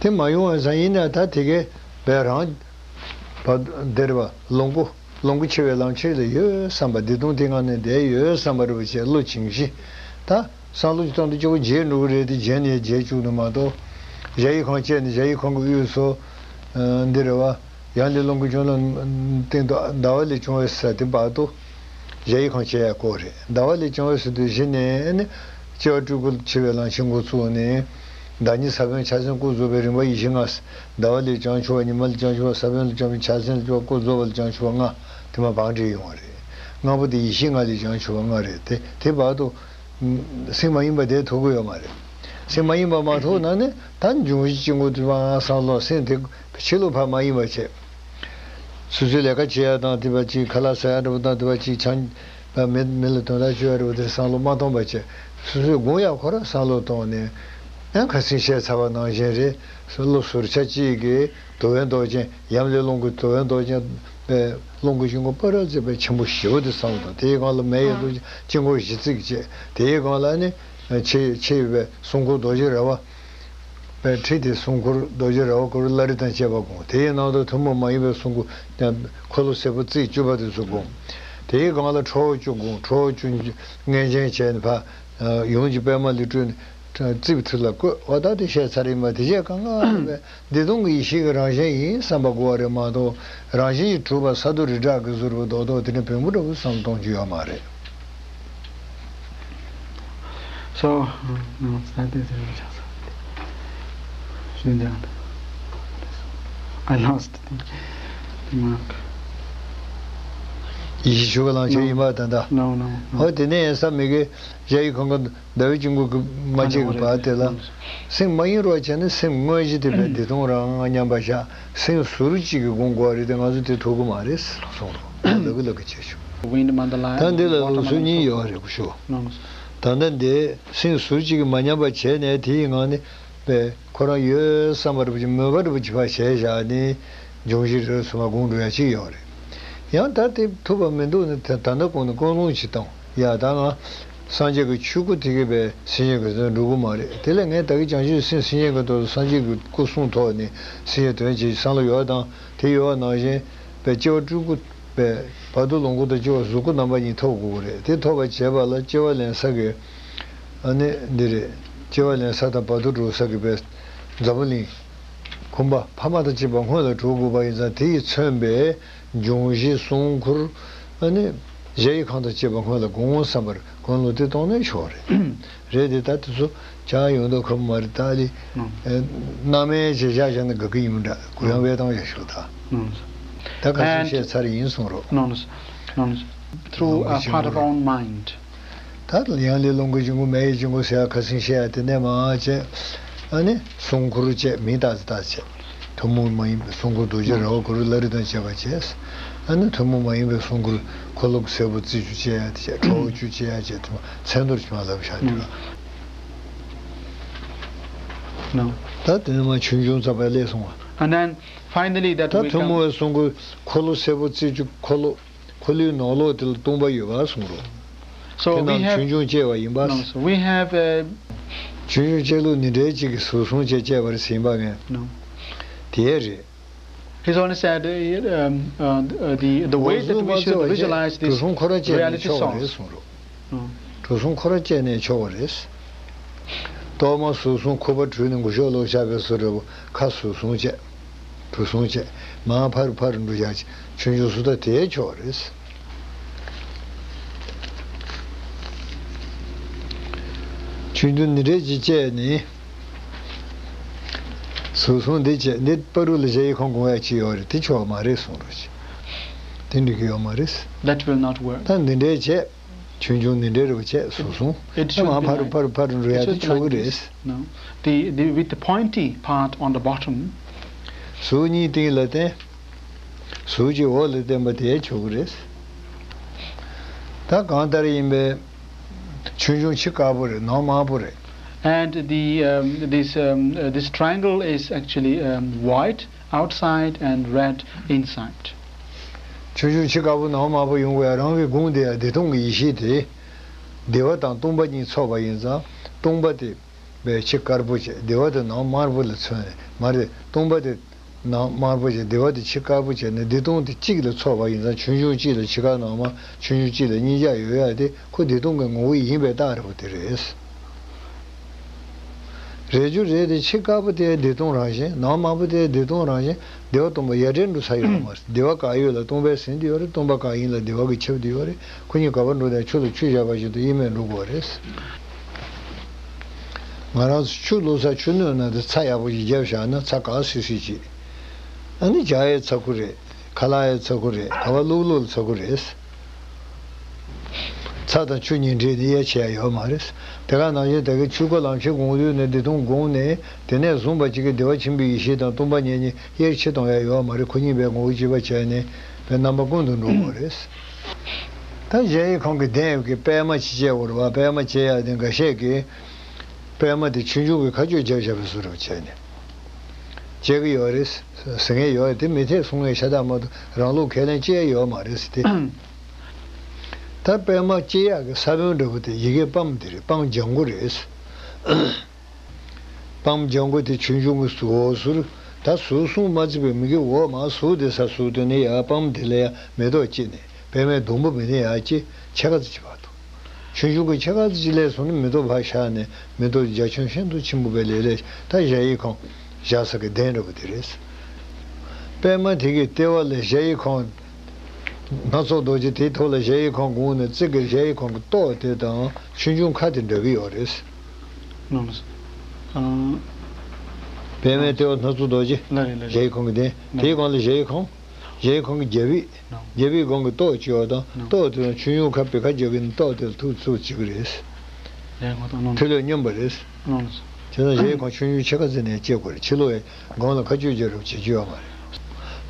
དེ་མ་ཡོང་བ་ས་ཡིན་ན་ད་དེ་གའི་བས་རང་བ་འདིར་བ་ལོངས་སྐུ་ལོངས་སྐུ་འཆི་བའི་ལམ་ཆེད་ལ་ཡོད་བསམ་པ་བདེ་སྟོང་དེ་ངང་ནས་བསྡད་ཡོད་བསམ་པ་རེད་པ་བྱས་བློ་བྱིང་ཞིང་། ད་བསམ་བློ་གཏོང་དུས་སྐྱེ་བོ་བརྗེད་འགྲོ་གི་རེད་དེ་བརྗེད་ནས་བརྗེད་བཅུག་ནས་མ་གཏོགས། གཞལ་ཡས་ཁང་བཅས་ནས་གཞལ་ཡས་ཁང་གི་དབུས་སུ་འདི་རེད་བ། ཡང་ལས་སློང་གི་བྱུང་ལ་སྟེང་དུ་ཟླ་བ་ལས་བྱུང་བའི་ས་དེ་བར་དུ། གཞལ་ཡས་ཁང་བཅས་ཡ་སྐོར་རེད། ཟླ་བ་ལས་བྱུང་བའི་ས་དེ་གཞི་ནས་ནི། སྐྱེ་བ་སྤྲུལ་སྐུ་འཆི་བའི་ལམ་ཆེན་འགོ་བཙུགས་ནས། བདག་ཉིད་ས་བོན་ཆ་ཚང་སྐུ་རྫོགས་པའི་རིམ་པ་ཡེ་ཤེས་ལྔ། ཟླ་བ་ལས་བྱང་ཆུབ་པ་ཉི་མ་ལས་བྱང་ཆུབ་པ་ས་བོན་ལས་བྱང་ཆུབ་པ་ཆ་ཚང་ལས་བྱང་ཆུབ་པ་སྐུ་རྫོགས་པ་ལས་བྱང་ཆུབ་པ་ལྔ། དེ་མ་བང་འགྲིག་ཡོང་བ་རེད། ལྔ་པོ་དེ་ཡེ་ཤེས་ལྔ་ལས་བྱང་ཆུབ་པ་ལྔ་རེད་དེ་དེ་བར་དུ། སེམས་མ་ཡེངས་པ་བསྡད་ཐུབ་ཀྱི་ཡོད་མ་རེད། སེམས་མ་ཡེངས་པ་མ་ཐུབ་ན་ནི་ད་འབྱུང་བཞི་སྐྱེ་འགོ་དུས་མ་བསམ་བློ་སེམས་དེ་ཕྱི་ལོགས་ཕར་མ་ཡེངས་པ་བྱས། སོ་སོའི་ལས་ཀ་བྱེད་ཡ་དང་དེ་བ་ཅིག་ཁ་ལག་ཟ་ཡ་འདྲ་པོ་དང་དེ་བ་ཅིག་ཆང་མི་མི་ལ་དོན་དག་བཅོ་ཡ་འདྲ་པོ་དེ་བསམ་བློ་མ་གཏོང་པ་བྱས། སོ་སོའི་དགོངས་ཡ་ཁོ་ར་བསམ་བློ་གཏོང་ནས། ཡང་ཁ་སང་བཤད་ཚར་བ་ནང་བཞིན་རེད། བློ་ཟུར་ཆ་གཅིག་གིས་ཐུབ་པའི་མདོག་ཅན། ཡབ་ལས་སློང་གི་ཐུབ་པའི་མདོག་ཅན། པའི་སློང་གི་ཆུང་ཀུ་པ་ར་ཙེ་པའི་ཆེན་པོ་ཞེ་པོ་དེ་བསམ་བློ་གཏོང་། དེའི་སྒང་ལ་མེ་ཡོད་དུས་དཀྱིལ་འཁོར་བཞི་བརྩེགས་བྱས། དེའི་སྒང་ལ་ནི་ཆེ་ཆེ་ཡོད་པའི་སྲུང་འཁོར་རྡོ་རྗེ་ར་བ། པའི་ཁྲི་དེ་སྲུང་འཁོར་རྡོ་རྗེ་ར་བ་ཁོ་ར་བླ་རེ་དང་བཅས་པ་སྒོམ། དེའི་ནང་དུ་ཐུན་མོང་མ་ཡིན་པའི་སྲུང་འཁོར་ཡང་འཁོར་ལོ་སེར་པོ་རྩིབས་བཅུ་པ་དེ་ཚོ་སྒོམ། དེའི་སྒང་ལ་ཁྲོ་བོ་བཅུ་སྒོམ། ཁྲོ་བོ་བཅུ་མངོན་སྦྱིན་བྱས་ནས་ཕར་ཡུམ་གྱི་པད་མ་ལས་སྤྲུལ་ནས་རྩིབས་ཐུར་ལ་བཀོད། འོ་ད་དེ་བཤད་ཚར་ཡིན་པ་དེ་བྱས་གང་ག་བའི་བདེ་སྟོང་གི་ཡེ་ཤེས་ཀྱི་རང་བཞིན་ཡིན་བསམ་པ་དགོས་པ་རེད་མ་གཏོགས། རང་བཞིན་གྱིས་གྲུབ་པ་ས་རྡོ་རི་བྲག་གི་ཟུར་པོ་རྡོག་རྡོག་དེ་འདྲ་བེམ་པོ་འདྲ་བོ་བསམ་གཏོང་རྒྱུ་ཡོད་མ་རེད། So, no, that is very much. I lost the, the mark. ཡེ་ཤེས་ཆོས་སྐུ་གླང་ཆེན་ཡིན་པ་ད་ལྟ། ནོ་ནོ་ནོ། ཨོ་དེ་ནས་ཡིན་ས་མི་དགེ་གཞལ་ཡས་ཁང་གི་ཟླ་བའི་དཀྱིལ་འཁོར་གྱི་མ་ཆད་ཀྱི་བར་དེ་ལ། སེམས་མ་ཡེངས་རོགས་བྱས་ན་སེམས་དངོས་གཞི་དེ་བས་བདེ་ཐང་རང་མཉམ་པ་བཞག་སེམས་ཟུར་གཅིག་གིས་སྒོམ་དགོས་རེད་དེ་ང་ཚོ་དེ་ཐུབ་ཀྱི་མ་རེད་གསུངས་རོགས། ལབ་ཀྱི་ལབ་ཀྱི་བྱས་ཆོག་ད་འདི་ལ་ལུགས་སྲོལ་གཉིས་ཡོད་རེད་ཀུ་ཤུ། ད་ལྟ་འདི་སེམས་ཟུར་གཅིག་གིས་མ་ཉམས་པ་བྱས་ནས་དེའི་ངང་ནས་པས་ཁོ་རང་ཡོད་བསམ་པ་རེ་བ་ཅིག་མོས་པ་རེ་བ་ཅིག་ཕར་བྱས་བཞག་ནས་འབྱུང་བཞི་རེ་ཟུང་མ་སྒོམ་འགྲོ་ཡ་གཅིག་ཡོད་རེད། ཡང་ད་དེ་ཐུབ་པ་མི་འདུག་ནི་ད་ལྟ་གོང་ནས་ཀུན་སློང་ཅིག་བཏང་ཡ་ད་ང་སངས་རྒྱས་ཀྱི་ཆོས་སྐུ་དེ་གས་པས་སེམས་ཅན་གྱི་དོན་འགྲུབ་ཀྱི་མ་རེད། དེ་ལས་ངས་ད་གི་བྱང་ཆུབ་སེམས་སེམས་ཅན་གྱི་དོན་དུ་སངས་རྒྱས་ཀྱི་སྐུ་གསུང་ཐོག་ནས་སེམས་ཅན་དོན་བྱེད་བསམ་བློ་ཡོད་དང་དེ་ཡོད་པ་ནང་བཞིན་པས་སྐྱེ་བ་སྤྲུལ་སྐུ་པས་བར་དོ་ལོངས་སྐུ་དང་སྐྱེ་བ་གཟུགས་སྐུ་རྣམ་པ་གཉིས་ཐོབ་དགོས་ཀྱི་རེད། དེ་ཐོབ་པར་བྱེད་པ་ལ་སྐྱེ་བ་ལེན་ས་གི་ཨ་ནི་འདི་རེད། སྐྱེ་བ་ལེན་ས་དང་བར་དོ་འགྲོ་ས་གི་པས་འཛམ་བུ་གླིང་། ཁོམ་པ་ཕ་མ་དང་བཅས་པ་སྔོན་ལ་འགྲོ་དགོས་པ་ཡིན་ཙང་དེ་ཡིས་མཚོན་པའི་འབྱུང་བཞི་གསུང་མཁུར། ཨ་ནི་གཞལ་ཡས་ཁང་དང་བཅས་པ་སྔོན་ལ་དགོངས་བསམ་པར་ཀུན་སློང་དེ་གཏོང་ནས་ཆོག་རེད། རེད་དེ་ད་དེ་ཚོ་ཅང་ཡོང་མདོག་ཁ་པོ་མ་རེད། ད་ལི་ཨ་སྣང་མེད་ཅེས་བཞག་བཞག་ན་དགའ་གི་ཡིན་འདྲ། གུ་ཡངས་བས་བཏང་བཞག་ཤོག་ད། ད་ཁ་སང་བཤད་ཚར་ཡིན་གསུང་རོགས། Through a part of our own mind. ད་ཡང་ལས་ལོངས་སྐུ་འབྱུང་ཁུངས་མེད་ཡས་འབྱུང་ཁུངས་ཟེར་ཡ་ཁ་སང་བཤད་ཡ་དེ་ནས་མ་བྱས། ཨ་ནི་གསུང་མཁུར་བཅས་མིང་བཏགས་ཚེ་བཏགས་བྱས། ཐུན་མོང་མ་ཡིན་པའི་གསུང་མཁུར་རྡོ་རྗེ་ར་བ་གུ་རུ་བླ་རེ་དང་བཅས་པ་བཅས། ཨ་ནི་ཐུན་མོང་མ་ཡིན་པའི་གསུང་མཁུར་འཁོར་ལོ་གི་སྲད་བུ་རྩི་བཅུ་བཅས་ཡ་དེ་བཅས་ཁྲོ་བོ་བཅུ་བཅས་ཡ་བཅས་ཐུན་མོང་མཚན་ཐོར་ཆུང་བ་ལབ་བཞག་དུས། ད་དེ་ནས་མ་ཆོས་འབྱུང་ཚོགས་པ་ལས་གསུང་བ། And then finally that ད་we ཐུན་མོང་come བའི་གསུང་མཁུར་འཁོར་ལོ་སྲད་བུ་རྩི་བཅུ་འཁོར་ལོ། འཁོར་ལོའི་ནང་ལོགས་དེ་ལ་སྟོང་པ་ཡོད་པ་གསུངས་རོགས། So དེ་we ནང་have ཆོས་འབྱུང་སྐྱེ་བ་ཡིན་པ། No, so we have uh, ཆོས་འབྱུང་སྐྱེ་ལུགས་ནི་འདྲའི་གཅིག་གིས་གཟུགས་གསུམ་བཅས་སྐྱེ་བར་ཟིན་པ་ངས། No. དེ་རེད། He's only said uh, um, uh, the, the way that we should visualize this གྲུ་གསུམ་ཁོ་རང་སྐྱེས་ནས reality ཆོག་པ་རེད source. གསུངས་རོགས། གྲུ་གསུམ་ཁོ་རང་སྐྱེས་ནས་ཆོག་པ་རེད། གཏོར་མ་གཟུགས་གསུམ་ཁུ་བ་བྲུས་ནས་མགུ་ཤོག་ལོག་བཞག་པའི་བཟོ་འདྲ་བོ་ཁ་གཟུགས་གསུམ་བཅས། གྲུ་གསུམ་བཅས། མར་ཕར་ཕར་འགྲོ་བཞག་ཆུང་ཆུང་སུ་ད་དེའི་ཆོག་རེད། ཆུང་ཆུང་ནི་རེད་ཅེས་བཅས་ནི། གཟུགས་གསུམ་འདི་བཅས་འདི་བར་དུ་ལ་གཞལ་ཡས་ཁང་སྒོམ་ཡ་ཅི་ཡོད་རེད་དེ་ཆོག་མ་རེད་གསུངས་རོགས་ཅིག་དེ་འགྲིག་གི་ཡོད་མ་རེད། That will not work. ད་འདི་འདྲའི་བྱས། ཆུང་ཆུང་ནི་འདྲའི་རུ་བྱས་གཟུགས་གསུམ། It ད་should མར་be ཕར་like ཕར this. ཕར་འགྲོ་ཡ་It དེ་should be ཆོག་གི་like རེད། This. No. The, the, with the pointy part on the bottom. གཟུགས་གཉིས་སྟེང་ལ་བརྟེན། གཟུགས་ཀྱི་འོག་ལ་བརྟེན་པ་དེ་ཆོག་གི་རེད། ད་གང་ལྟར་ཡིན་པས། ཆུང་ཆུང་ཆེ་དཀར་པོ་རེད། ནང་དམར་པོ་རེད། And the um, this um, uh, this triangle is actually um, white outside and red inside. ཆུང་ཆུང་ཆེ་དཀར་པོ་ནང་དམར་པོ་ཡོང་དགོས་ཡ་རང་གི་དགོངས་དེ་ཡ་བདེ་སྟོང་གི་ཡེ་ཤེས་དེ། བདེ་བ་དང་སྟོང་པ་གཉིས་ཚོགས་པ་ཡིན་ཙང་སྟོང་པ་དེ་བས་ཆེས་དཀར་པོ་བྱས་བདེ་བ་དེ་ནང་དམར་པོ་ལ་མཚོན་ནས་མ་རེད། སྟོང་པ་དེ་ནང་དམར་པོ་བྱས་བདེ་བ་དེ་ཆེས་དཀར་པོ་བྱས་ནས་བདེ་སྟོང་དེ་གཅིག་ལ་ཚོགས་པ་ཡིན་ཙང་ཆུང་ཆུང་གཅིག་ལ་ཆེས་དཀར་ནང་དམར་ཆུང་ཆུང་གཅིག་ལ་གཉིས་ཆ་ཡོད་ཡ་དེ་ཁོ་བདེ་སྟོང་གི་ངོ་བོ་ཡིན་པའི་རྟགས་རེད་པོ་དེ་རེད། རེད་རྒྱུ་རེད་དེ་ཆེས་དཀར་པོ་དེ་བདེ་སྟོང་རང་བཞིན་ནང་དམར་པོ་དེ་བདེ་སྟོང་རང་བཞིན་བདེ་བ་སྟོང་པ་ཡ་བྲལ་འགྲོ་ས་ཡོད་མ་རེད། བདེ་བ་གང་ཡོད་ལ་སྟོང་པའི་ཟིན་དུ་ཡོད་རེད། སྟོང་པ་གང་ཡིན་ལ་བདེ་བ་གིས་ཁྱབ་དུ་ཡོད་རེད། ཁོ་གཉིས་ག་པར་འགྲོ་ནས་ཆུ་ལ་ཆུ་བཞག་པ་བཞིན་དུ་དབྱེར་མེད་འགྲོ་དགོས་རེད། ང་རང་ཚོ་ཆུ་བླུགས་ས་ཆུ་སྣོད་ནང་དུ་ཚྭ་ཡག་པོ་ཞིག་བརྒྱབ་བཞག་ན་ཚྭ་གང་སིག་སིག་ཅིག་ཨ་ནི་ཇ་ཡའི་ཚྭ་ཁུ་རེད། ཁ་ལག་ཡའི་ཚྭ་ཁུ་རེད། ག་པར་བླུགས་བླུགས་ལ་ཚྭ་ཁུ་རེད། ཚྭ་དང་ཆུ་གཉིས་འདྲེས་ནས་དབྱེ་བྱེད་ཡ་ཡོད་མ་རེད། དེ་ག་ནང་བཞིན་དེ་གའི་ཆོས་སྐུ་ལམ་ཁྱེར་སྒོམ་དུས་ནས་བདེ་སྟོང་སྒོམ་ནས་དེ་ནས་བཟུང་བ་གཅིག་གིས་བདེ་བ་ཆེན་པོའི་ཡེ་ཤེས་དང་སྟོང་པ་ཉིད་གཉིས་དབྱེར་ཕྱེ་གཏོང་ཡ་ཡོད་མ་རེད། ཁོ་གཉིས་པའི་ངོ་བོ་གཅིག་པ་བྱས་ནས་པའི་རྣམ་པ་ཀུན་ཏུ་འགྲོ་དགོས་རེད། ད་གཞལ་ཡས་ཁང་གི་གདན་ཡོད་ཀྱི་པད་མ་ཅིག་བྱས་ཡོད་རེད་བ། པད་མ་བྱས་ཡ་དེ་འགའ་ཤས་ཀྱིས་པད་མ་དེ་ཆུང་ཆུང་གི་ཁ་གཅོད་བརྒྱབ་བཞག་པའི་བཟོ་འདྲ་བྱས་ནས་བྱེད་ཀྱི་ཡོད་རེད་ཟེར་མཁན་ཡོད་རེད། དེ་མི་འཐད་གསུང་མཁན་ཤ་སྟག་མ་གཏོགས་རང་ལུགས་ཁས་ལེན་བྱེད་ཡ་ཡོད་མ་རེད་ཟེར་ཏེ། ད་པད་མ་བྱེད་ཡག་གི་ས་བོན་འདྲ་བོ་དེ་ཡི་གེ་པམ་དེ་རེད། པམ་ལྗང་གུ་རེད། པམ་ལྗང་གུ་དེ་ཆུང་ཆུང་གི་འོག་ཟུར། ད་ཟུར་གསུམ་མ་བརྩིས་པའི་མི་གི་འོག་མ་ཟུར་དེ་ས་ཟུར་དེ་ནས་ཡར་པམ་དེ་ལ་ཡ་མེ་ཏོག་བཀྲིས་ནས་པད་མའི་སྡོང་པོ་མེ་ནས་ཡར་བཀྲིས་ཕྱེད་ཀ་ཙམ་ཅིག་བར་དུ། ཆུང་ཆུང་གི་ཕྱེད་ཀ་ཙམ་ཅིག་ལས་སོང་ནས་མེ་ཏོག་ཕར་ཤར་ནས་མེ་ཏོག་རྒྱ་ཁྱོན་ཤིན་ཏུ་ཆེན་པོ་བའི་ལས་ལས་ད་གཞལ་ཡས་ཁང་བཞག་ས་གི་གདན་འདྲ་བོ་དེ་རེད། པད་མ་དེ་གི་ལྟེ་བ་ལ་གཞལ་ཡས་ཁང་། སྣ་ཚོགས་རྡོ་རྗེ་དེའི་ཐོག་ལ་གཞལ་ཡས་ཁང་དགོངས་ནས་རྩིབས་ཀྱི་གཞལ་ཡས་ཁང་གི་ཏོག་དེ་དང་ཆུང་ཆུང་ཁ་དེ་འདྲ་གི་ཡོད་རེད། ལགས་ལགས། ཨ། པད་མའི་ལྟེ་བ་སྣ་ཚོགས་རྡོ་རྗེ། ལགས་རེད་ལགས་རེད། གཞལ་ཡས་ཁང་གི་གདན། ལགས་རེད། དེའི་སྒང་ལ་གཞལ་ཡས་ཁང་། གཞལ་ཡས་ཁང་གི་རྒྱབ་ཡིག་རྒྱབ་ཡིག་སྒང་གི་ཏོག་ཅིག་ཡོད་དང་། ཏོག་དེ་དང་ཆོས་འབྱུང་ཁ་པའི་ཁ་རྒྱག་གི་ནི་ཏོག་དེ་ལ་ཐུག་ཚུགས་བྱེད་ཀྱི་རེད། གཞལ་ཡས་ཁང་ཏོག་ནང་དུ་མཐུ་ལས་སྙོམས་པ་རེད། ནང་དུ། བྱས་ཙང་གཞལ་ཡས་ཁང་ཆོས་འབྱུང་ཕྱེད་ཀ་ཙམ་ནས་བཅད་དགོས་རེད། ཕྱི་ལོགས་ཡི་སྒང་ལ་མཁའ་སྤྱོད་རྒྱག་རོགས་བྱེད་རྒྱུ་ཡོད་མ་རེད།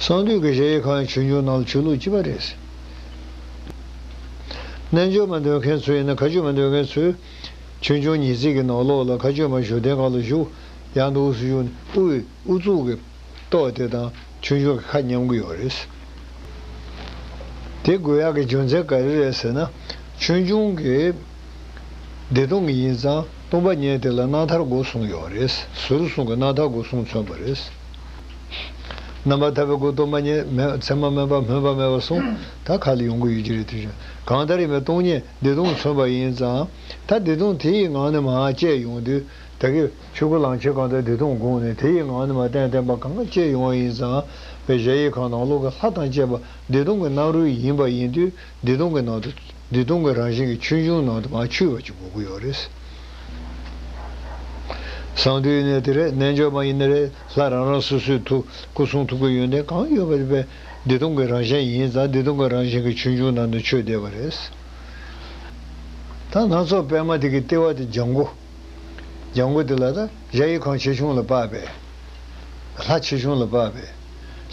གསང་འདུས་ཀྱི་གཞལ་ཡས་ཁང་ཡང་ཆོས་འབྱུང་ནང་ལ་ཆོས་ལུགས་གཅིག་པ་རེད། རྣལ་འབྱོར་མ་འདོན་མཁན་ཚོ་ཡིན་ན། མཁའ་སྤྱོད་མ་འདོན་མཁན་ཚོས་ཆོས་འབྱུང་ཉི་ཚེ་གི་ནང་ལོགས་ལ་མཁའ་སྤྱོད་མ་བཞུགས་གདན་སྒང་ལ་བཞུགས། ཡང་དུ་དབུ་སུ་བཞུགས་ནས་དབུ་ཡི་དབུ་གཙུག་གི་ཏོག་དེ་དང་ཆོས་འབྱུང་གི་ཁ་མཉམ་གྱི་ཡོད་རེད། དེ་དགོས་ཡག་གི་རྒྱུ་མཚན་ག་རེ་རེད་ཟེར་ན། ཆོས་འབྱུང་གི་བདེ་སྟོང་གི་ཡིན་ཙང་སྟོང་པ་ཉིད་དེ་ལ་རྣམ་ཐར་སྒོ་གསུམ་ཡོད་རེད། ཟུར་གསུམ་གྱི་རྣམ་ཐར་སྒོ་གསུམ་མཚོན་པ་རེད། རྣམ་པར་ཐར་པའི་སྒོ་སྟོང་པ་ཉིད་མེད། མཚན་མ་མེད་པ། སྨོན་པ་མེད་པ་གསུམ་ད་ཁ་ལ་ཡོང་གི་ཡོད་ཀྱི་རེད། དེ་བཞིན་གང་ལྟར་ཡིན་པའི་སྟོང་ཉིད་བདེ་སྟོང་མཚོན་པ་ཡིན་ཙང་། ད་བདེ་སྟོང་དེ་ཡི་ངང་ནས་མར་བཅད་ཡོང་དུས། ད་གིན་ཆོས་སྐུ་ལམ་ཁྱེར་གང་ལྟར་བདེ་སྟོང་དགོངས་ནས། དེ་ཡི་ངང་ནས་མར་བརྟན་བརྟན་པ་གང་ག་བཅད་ཡོང་བ་ཡིན་ཙང་། པའི་གཞལ་ཡས་ཁང་ནང་ལོགས་ཀྱི་ལྷ་དང་བཅས་པ་བདེ་སྟོང་གི་རྣམ་རོལ་ཡིན་པ་ཡིན་དུས། བདེ་སྟོང་གི་ནང་དུ། བདེ་སྟོང་གི་རང་བཞིན་གྱི་ཆོས་འབྱུང་ནང་དུ་མར་ཆུད་པ་ཅིག་དགོས་ཀྱི་ཡོད་རེད། གསང་འདུས་ཡིན་ནའི་དེ་རེད། རྣལ་འབྱོར་མ་ཡིན་ནའི་རེད། ལྷ་རང་རང་སོ་སོའི་ཐུགས། སྐུ་གསུང་ཐུགས་ཀྱི་ཡོན་ཏན་གང་ཡོད་པ་དེ་བདེ་སྟོང་གི་རང་བཞིན་ཡིན་ཙང་། བདེ་སྟོང་གི་རང་བཞིན་གྱི་ཆོས་འབྱུང་ནང་དུ་ཆུད་བསྡད་པ་རེད། ད་སྣ་ཚོགས་པད་མ་དེ་གི་ལྟེ་བ་དེ་ལྗང་གུ། ལྗང་གུ་དེ་ལ་ད་གཞལ་ཡས་ཁང་ཆེ་ཆུང་ལ་དཔག་པའི། ལྷ་ཆེ་ཆུང་ལ་དཔག་པའི།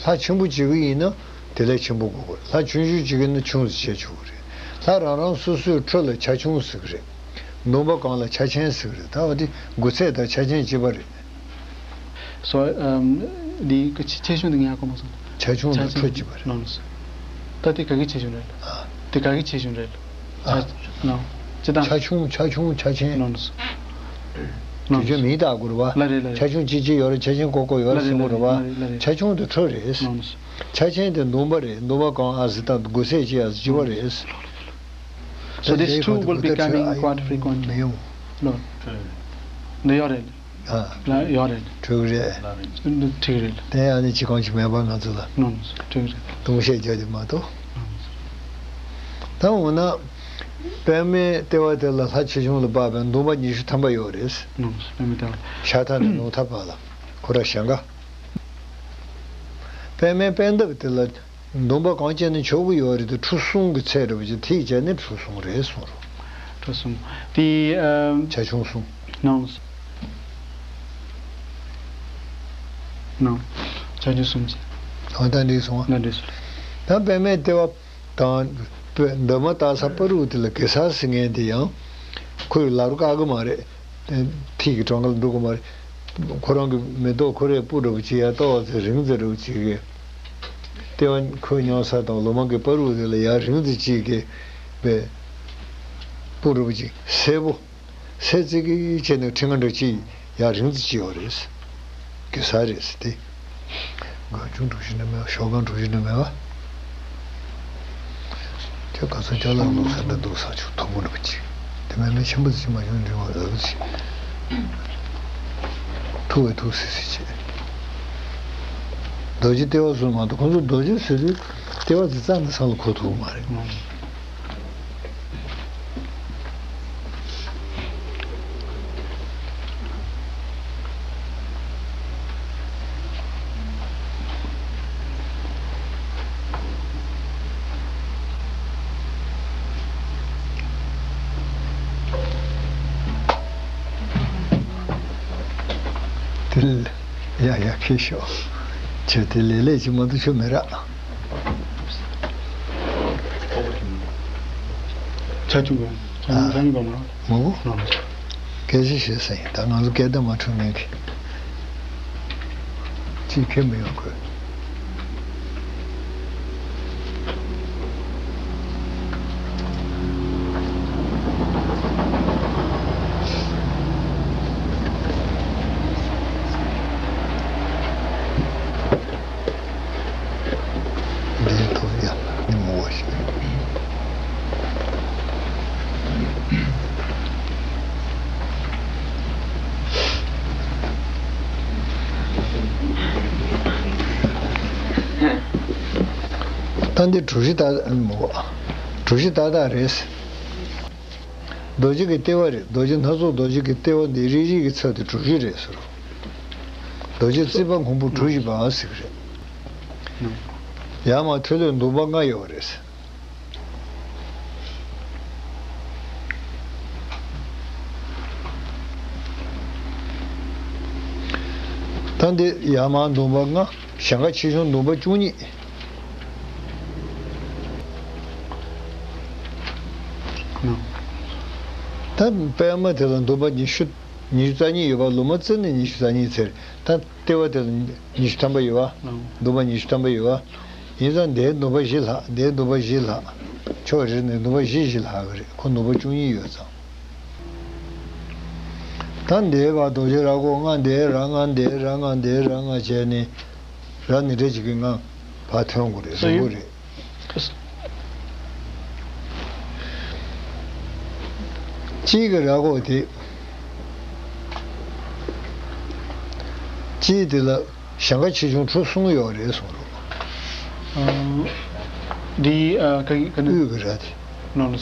ལྷ་ཆེན་པོ་བྱེད་ཀྱི་ཡིན་ན་དེ་ལས་ཆེན་པོ་དགོས་ཀྱི་རེད། ལྷ་ཆུང་ཆུང་བྱེད་ཀྱི་ཡིན་ན་ཆུང་ཙམ་བྱས་ཆོག་གི་རེད། ལྷ་རང་རང་སོ་སོའི་ཁྲོད་ལ་ཆ་ཆུང་ཟེར་གྱི་རེད། འདོན་པ་གང་ལ་ཆ་ཆེན་ཟེར་གྱི་རེད། ད་འོ་དེ་དགོས་ཚད་དང་ཆ་རྐྱེན་གཅིག་པ་རེད། སོ། ཨམ། འདི་གི་ཆེ་ཆེ་ཆུང་འདི་ངས་ཧ་གོ་མ་སོང་། ཆ་ཆུང་དང་ཆ་ཆེན་ཁྲོད་གཅིག་པ་རེད། ལགས་སོ། ད་དེ་ག་གི་ཆེ་ཆུང་རེད། ཨ། དེ་ག་གི་ཆེ་ཆུང་རེད། ཨ། ཆ། ལགས། ཅི་ལྟར། ཆ་ཆུང་། ཆ་ཆུང་། ཆ་ཆེན། ལགས་སོ། དེ་ཚོའི་མིང་བཏགས་དགོས་རེད་པ། ལགས་རེད། ལགས་རེད། ཆ་ཆུང་གཅིག་གཅིག་ཡོད་རེད། ཆ་ཆེན་ཀོ་ཀོ་ཡོད་རེད། ལགས་རེད། ཟེར་དགོས་རེད་པ། ལགས་རེད། ལགས་རེད། ཆ་ཆུང་དེ་ཁྲོད་རེད། ལགས་སོ། ཆ་ཆེན་དེ་འདོན་པ་རེད། འདོན་པ་གང་ཨ་ཟེར་ད་དགོས་ཚད་ཅིག་ཨ་ཟེར་གཅིག་པ་རེད། So these two will be coming quite frequently. མི་ཡོང་། ལགས། ཨ། ལགས། ཡོད་རེད། འགྲིག་རེད། འགྲིག་རེད། དེ་ཡང་ནི་ཅི་གང་ཅི་མེད་པ་ང་ཚོ་ལ། ནོ། འགྲིག་རེད། ལྟུང་བཤད་རྒྱག་རྒྱུ་མ་གཏོགས། ད་འོ་ན། པདྨའི་ལྟེ་བ་དེ་ལ་ལྷ་ཆེ་ཆུང་ལ་དཔག་པའི་འདོན་པ་ཉི་ཤུ་ཐམ་པ་ཡོད་རེད། ནོ། པདྨའི་ལྟེ་བ། ཤ་ཐབ་ནས་ནོ་ཐབ་བར་ལ་ཁོ་ར་ཞེང་ག། པདྨའི་པད་འདབ་དེ་ལ། འདོན་པ་གང་བྱས་ནས་ཆོག་གི་ཡོད་རེད་དེ། ཁྲུ་གསུམ་གྱི་ཚད་རེད་པ་ཅིག་ཐིག་བྱས་ནས་ཁྲུ་གསུམ་རེད་གསུངས་རོགས། ཁྲུ་གསུམ། དེ་ཨ། ཆ་ཆུང་གསུམ། ནང་། ནང་། ཆ་ཆུང་གསུམ་བྱས། འོ་ད་འགྲིག་སོང་ཨ། ད་འགྲིག་སོང་། ད་པདྨའི་ལྟེ་བ་དང་། འདབ་མ་བཏགས་ས་པ་རུ་དེ་ལ་གེ་སར་ཟེར་མཁན་དེ་ཡང་ཁོས་ལབ་རུ་བཀག་གི་མ་རེད། ཐིག་གི་གྲངས་ཀ་ལ་འགྲོ་གི་མ་རེད། ཁོ་རང་གི་མེ་ཏོག་ཁོ་རའི་སྤུ་འདྲ་པོ་ཅིག་ཡར་ཏོག་ཙེ་རིང་ཙེ་འདྲ་པོ་ཅིག་གི། ལྟེ་བ་ཁོས་མྱོང་ས་དང་ལོ་མ་གི་པ་རུ་དེ་ལ་ཡར་རིང་ཙེ་ཅིག་གི་པའི་སྤུ་འདྲ་པོ་ཅིག་སེར་པོ། སེར་ཙིག་གེ་བྱས་ནས་ཕྲེང་བ་འདྲ་ཅིག་ཡར་རིང་ཙེ་ཅིག་ཡོད་རེད། གེ་སར་རེད་ཟེར་ཏེ། སྒང་ཆུང་གྲུ་བཞི་འདྲ་མེད་པ། ཤོག་སྒང་གྲུ་བཞི་འདྲ་མེད་པ། ཁྱོད་ག་ཚོད་ཅ་ལག་བླུགས་ས་འདྲ་འདུག་ས་ཆུ་ཐུང་ངུ་འདྲ་པོ་ཅིག་དེ་མིན་ན་ཆེན་པོ་ཅིག་མ་བྱུང་འདྲ་བ་ལབ་ཅིག་ཐུག་པའི་ཐུག་སི་སི་བྱེད། རྡོ་རྗེ་ལྟེ་བ་ཟེར་མ་གཏོགས་ཁོང་ཚོ་རྡོ་རྗེ་ཟེར་དུས་ལྟེ་བ་དེ་རྩ་ནས་བསམ་བློ་འཁོར་ཐུབ་མ་རེད། དེ་ལ་ཡ་ཡ་ཁྱེར་ཤོག་ཁྱོད་དེ་ལས་ལས་ཅི་མ་གཏོགས་ཆོ་མེད་ར། ཆ་ཆུང་གི་ཆ་ཆུང་གི་མ། མོ། སྐད་ཆ་བཤད་ས་ཡིན། ད་ང་ཚོ་སྐད་བརྡ་མ་འཕྲོད་མཁན་གྱི། ཅིས་ཁྱེར་མི་ཡོང་དགོས། འདིའི་ཐོག་ཡ་ཉིན་མོ་བ་ཞིག་ད་འདི་གྲུ་བཞི་ཏག་ཏག་མོ། གྲུ་བཞི་ཏག་ཏག་རེད། རྡོ་རྗེ་གི་ལྟེ་བ་རེད། རྡོ་རྗེ་སྣ་ཚོགས་རྡོ་རྗེ་གི་ལྟེ་བ་འདི་རིལ་རིལ་གྱི་ཚད་དེ་གྲུ་བཞི་རེད་ཟེར། རྡོ་རྗེ་རྩིག་པ་སྔོན་པོ་གྲུ་བཞི་པ་ཟེར་གྱི་རེད། ཡར་མར་མཐོལ་ལོས་འདུན་པ་ལྔ་ཡོད་རེད། ད་འདི་ཡར་མར་འདུན་པ་ལྔ། ཞེང་ཁ་ཆེ་ཆུང་འདུན་པ་བཅུ་གཉིས། ད་པད་མ་དེ་ལ་འདུན་པ་ཉི་ཤུ། ཉི་ཤུ་རྩ་གཉིས་ཡོད་པ། ལོ་མ་བཙུགས་ནས་ཉི་ཤུ་རྩ་གཉིས་ཚེ་རེད། ད་ལྟེ་བ་དེ་ལ་ཉི་ཤུ་ཐམ་པ་ཡོད་པ། འདུན་པ་ཉི་ཤུ་ཐམ་པ་ཡོད་པ། ཡིན་ཙང་འདིའི་འདུན་པ་བཞི་ལྷག་འདིའི་འདུན་པ་བཞི་ལྷག་ཕྱོགས་རེ་ནས་འདུན་པ་བཞི་བཞི་ལྷག་གི་རེད། ཁོ་འདུན་པ་བཅུ་གཉིས་ཡོད་ཙང་། ད་འདིའི་བར་རྡོ་རྗེ་ར་གོ་ལྔ། འདིའི་ར་ལྔ། འདིའི་ར་ལྔ། འདིའི་ར་ལྔ་བྱས་ནས་ར་ནི་རེ་གཅིག་གི་ལྔ་ཕར་ཐོན་དགོས་རེད། So རིང་པོ་you རེད། གཅིག་གི་ར་གོ་དེ། གཅིག་དེ་ལ་ཞེང་ཁ་ཆེ་ཆུང་ཁྲོ་གསུམ་ཡོད་རེད་གསུངས་འདུག་འདི་ཨ་ག་ག་ནི། དབུས་ཀྱི་ར་དེ། ནོ་ནོ།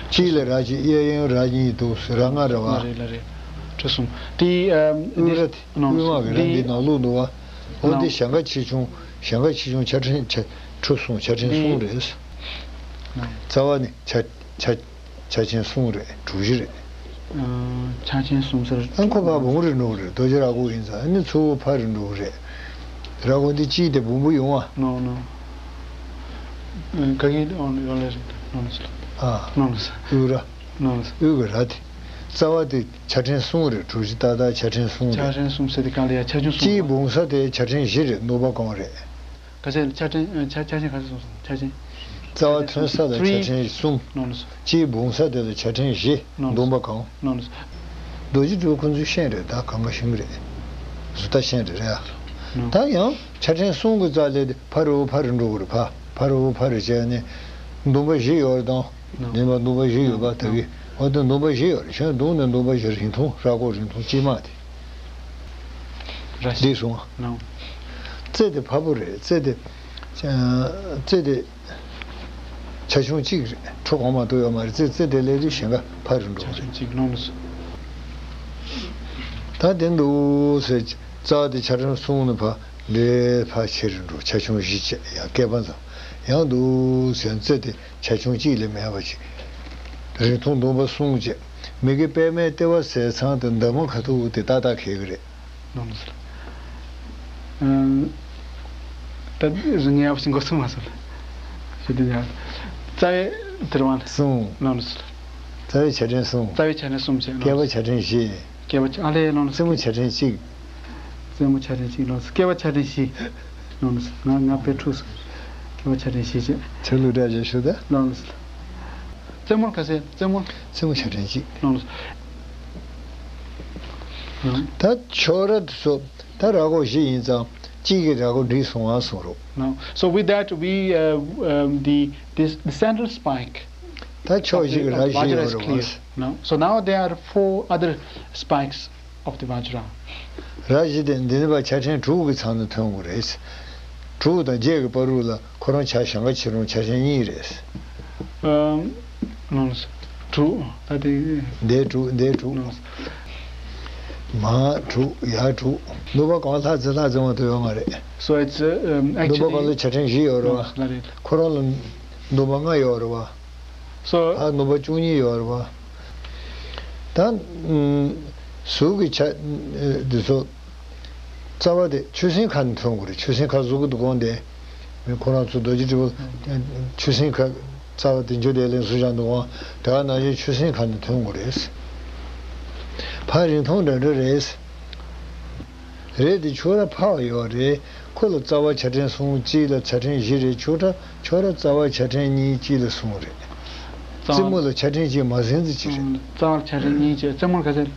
གཅིག་ལ་ར་གཅིག་གཡས་གཡོན་ར་གཉིས་འདུག་ར་ལྔ་རེད་པ། ལ་རེད་ལ་རེད། ཁྲོ་གསུམ། དེ་ཨ་དབུས་ར་དེ། ནོ་དབུས་དམག་གི་ར་འདི་ནང་ལོགས་འདུག་པ། འོ་འདི་ཞེང་ཁ་ཆེ་ཆུང་། ཞེང་ཁ་ཆེ་ཆུང་ཆ་ཕྲན་ཆ་ཁྲོ་གསུམ། ཆ་ཕྲན་གསུམ་རེད། རྩ་བ་ནི་ཆ་ཆ་ཆ་ཆེན་གསུམ་རེད། གྲུ་བཞི་རེད། ཆ་ཆེན་གསུམ་ཟེར། ཨ་ཁོ་ཕར་བུང་རེ་འགྲོ་གི་རེད། རྡོ་རྗེ་ར་གོ་ཡིན་ཙང་ཨ་ནི་ཚུར་ཕར་རེ་འགྲོ་གི་རེད། ར་གོ་འདི་གཅིག་དེ་བུང་བུ་ཡོང་བ། ནོ་ནོ། ག་གི་ཡོང་ལེ་རེད། ནོ་ནོ་ཟེར། ཨ། ནོ་ནོ་ཟེར། དབུས་ར། ནོ་ནོ་ཟེར། དབུས་ཀྱི་ར་དེ། རྩ་བ་དེ་ཆ་ཕྲན་གསུམ་རེད། གྲུ་བཞི་ཏག་ཏག་ཆ་ཕྲན་གསུམ་རེད། ཆ་ཕྲན་གསུམ་ཟེར་དེ་གང་ལ་ཡ་ཆ་ཆུང་གསུམ། གཅིག་བུང་ས་དེ་ཆ་ཕྲན་བཞི་རེད། ནུབ་པ་གང་རེད། ག་ཚད་ཆ་ཕྲན་ཆ་ཆ་ཆ་ག་ཚད་གསུངས་སོང་། ཆ་ཕྲན། རྩ་བ་ཐོན་ས་ལ་ཆ་ཕྲན་གསུམ། ནོ་ནོ་ཟེར། གཅིག་བུང་ས་དེ་ལ་ཆ་ཕྲན་བཞི། ནོ་ནོ་འདུན་པ་གང་། ནོ་ནོ་ཟེར། རྡོ་རྗེ་སྤྲུལ་ཁོང་ཚོས་ཤེས་རེད། ད་གང་ག་ཤེས་ཀྱི་རེད། བཟོ་ལྟ་ཤེས་རེད་རེད་ཨ། ནོ། ད་ཡང་ཆ་ཕྲན་གསུམ་གྱི་རྩ་ལས་དེ་ཕ་རི་བོ་ཕ་རི་འགྲོ་གི་རེད། ཕ་ཕ་རི་བོ་ཕ་རི་བྱས་ནས་འདུན་པ་བཞི་ཡོད་རེད་དང་། ནོ། ནས་མ་འདུན་པ་བཞི་ཡོད་པ། ད་གི་འོ་དེ་འདུན་པ་བཞི་ཡོད་རེད། ཁྱོད་འདུན་ནས་འདུན་པ་བཞི་རིང་ཐུང་། ར་གོ་རིང་ཐུང་གཅིག་མ་དེ། ར་བཞི། འདི་སོང་། ནོ། རྩེ་དེ་ཕ་བུ་རེད། རྩེ་དེ། རྩེ་དེ་ཆ་ཆུང་གཅིག་རེད། ཁྲོ་གང་མ་གཏོགས་ཡོད་མ་རེད། རྩེ་རྩེ་དེ་ལས་དེ་ཞེང་ཁ་ཕ་རུ་འགྲོ་ཆ་ཆུང་གཅིག་ནང་ལ་སོང་། ད་དེ་འདུག་ཟེར། རྩ་བ་དེ་ཆ་ཕྲན་གསུམ་ནས་ཕ་འདྲེ་ཕ་ཆེ་རུ་འགྲོ། ཆ་ཆུང་བཞི་བྱས་ཡང་སྐལ་པ་འཛོམས། ཡང་འདུག་ཟེར། རྩེ་དེ་ཆ་ཆུང་གཅིག་ལས་མེད་པ་ཅིག་རིང་ཐུང་འདུན་པ་གསུམ་བྱས། མི་དགེ་པད་མའི་ལྟེ་བ་ཟས་གཙང་དེ་འདབ་མ་ཁ་ཐུག་དེ་ཏག་ཏག་འཁེལ་གི་རེད། ནོ་ནོ་ཟེར། ཨ། ད་རིང་ཡག་པོ་ཞིག་འགོ་ཚུགས་མ་སོང་ལ། ཞུ་དེ་ཡང་། རྩ་བའི་དེར་དབང་ལ། གསུམ། ནོ་ནོ་ཟེར། རྩ་བའི་ཆ་ཕྲན་གསུམ། རྩ་བའི་ཆ་ཕྲན་གསུམ་བྱས། ནོ་ནོ་ཟེར། བསྐལ་པ་ཆ་ཕྲན་བཞི། བསྐལ་པ་ཆ་ཨ་ལས། ནོ་ནོ་ཟེར། རྩེ་མོ་ཆ་ཕྲན་གཅིག་རྩེ་མོ་ཆ་ཕྲན་གཅིག་ནོ་ནོ་ཟེར། བསྐལ་པ་ཆ་ཕྲན་བཞི། ནོ་ནོ་ཟེར། ང་ང་དཔེ་འཁྲུགས་སོང་། བསྐལ་པ་ཆ་ཕྲན་བཞི་བྱས། ཆ་ལུགས་འདྲ་བྱས་ཞུ་ད། ནོ་ནོ་ཟེར། རྩེ་མོར་ག་ཚད། རྩེ་མོར། རྩེ་མོ་ཆ་ཕྲན་གཅིག་ནོ་ནོ་ཟེར། ད་ཕྱོགས་ར་དེ་ཚོ་ད་ར་གོ་བཞི་ཡིན་ཙང་གཅིག་གི་ར་གོ་འགྲིག་སོང་བ་གསུང་རོགས། No. So with that, we, uh, um, the, this, the central spike ད་ཕྱོགས་བཞི་གི་ར་བཞི་ཡོད་རེད་བ། No. So now there are four other spikes of the Vajra. ར་བཞི་དེ་འདི་ནི་བ་ཆ་ཕྲན་དྲུག་གི་ཚང་ནས་ཐོན་དགོས་རེད། དྲུག་དང་བརྒྱད་ཀྱི་བར་དུ་ལ་ཁོ་རང་ཆ་ཞེང་ཁ་ཆེ་རུང་ཆ་ཕྲན་གཉིས་རེད། ཨམ། ནོ། དྲུག་ད་དེ། འདས་དྲུག་འདས་དྲུག་ནོ། མར་དྲུག་ཡར་དྲུག་ནུབ་པ་གང་ལྷ་རྩེ་ལྷ་རྩེ་མ་གཏོགས་ཡོད་མ་རེད། So it's, uh, um, ནུབ་པ་གང་actually ལ་ཆ་ཕྲན་བཞི་ཡོད་རེད་བ། ལ་རེད། ཁོ་རང་ལ་ནུབ་པ་ལྔ་ཡོད་རེད་བ། So ཕར་ནུབ་པ་བཅུ་གཉིས་ཡོད་རེད་བ། ད་ཨུམ། གཟུགས་ཀྱི་ཆ་འདི་ཚོ། རྩ་བ་དེ་ཆུ་སྲིན་ཁ་ནས་ཐོན་དགོས་རེད། ཆུ་སྲིན་ཁ་གཟུགས་ཀྱི་སྒོ་འདི། མི་ཁོ་རང་ཚོ་རྡོ་རྗེ་དྲིལ་བུ། ཆུ་སྲིན་ཁ། རྩ་བ་དེ་འཇུ་དེ་ལེན་སུ་བཞག་འདུག་ག་དེ་ག་ནང་བཞིན་ཆུ་སྲིན་ཁ་ནས་ཐོན་དགོས་རེད། ཕར་རིང་ཐུང་འདྲ་འདྲ་རེད། རེད་དེ་ཕྱོགས་ར་ཕར་ཡོད་རེད། ཁོ་ལ་རྩ་བ་ཆ་ཕྲན་གསུམ་གཅིག་ལ་ཆ་ཕྲན་བཞི་རེད། ཕྱོགས་ར་ཕྱོགས་ར་རྩ་བ་ཆ་ཕྲན་གཉིས་གཅིག་ལ་གསུམ་རེད། རྩ་བ། རྩེ་མོ་ལ་ཆ་ཕྲན་གཅིག་མ་ཟིན་ཙི་གཅིག་རེད། རྩ་བ་ཆ་ཕྲན་གཉིས་བྱས། རྩེ་མོར་ག་ཚད།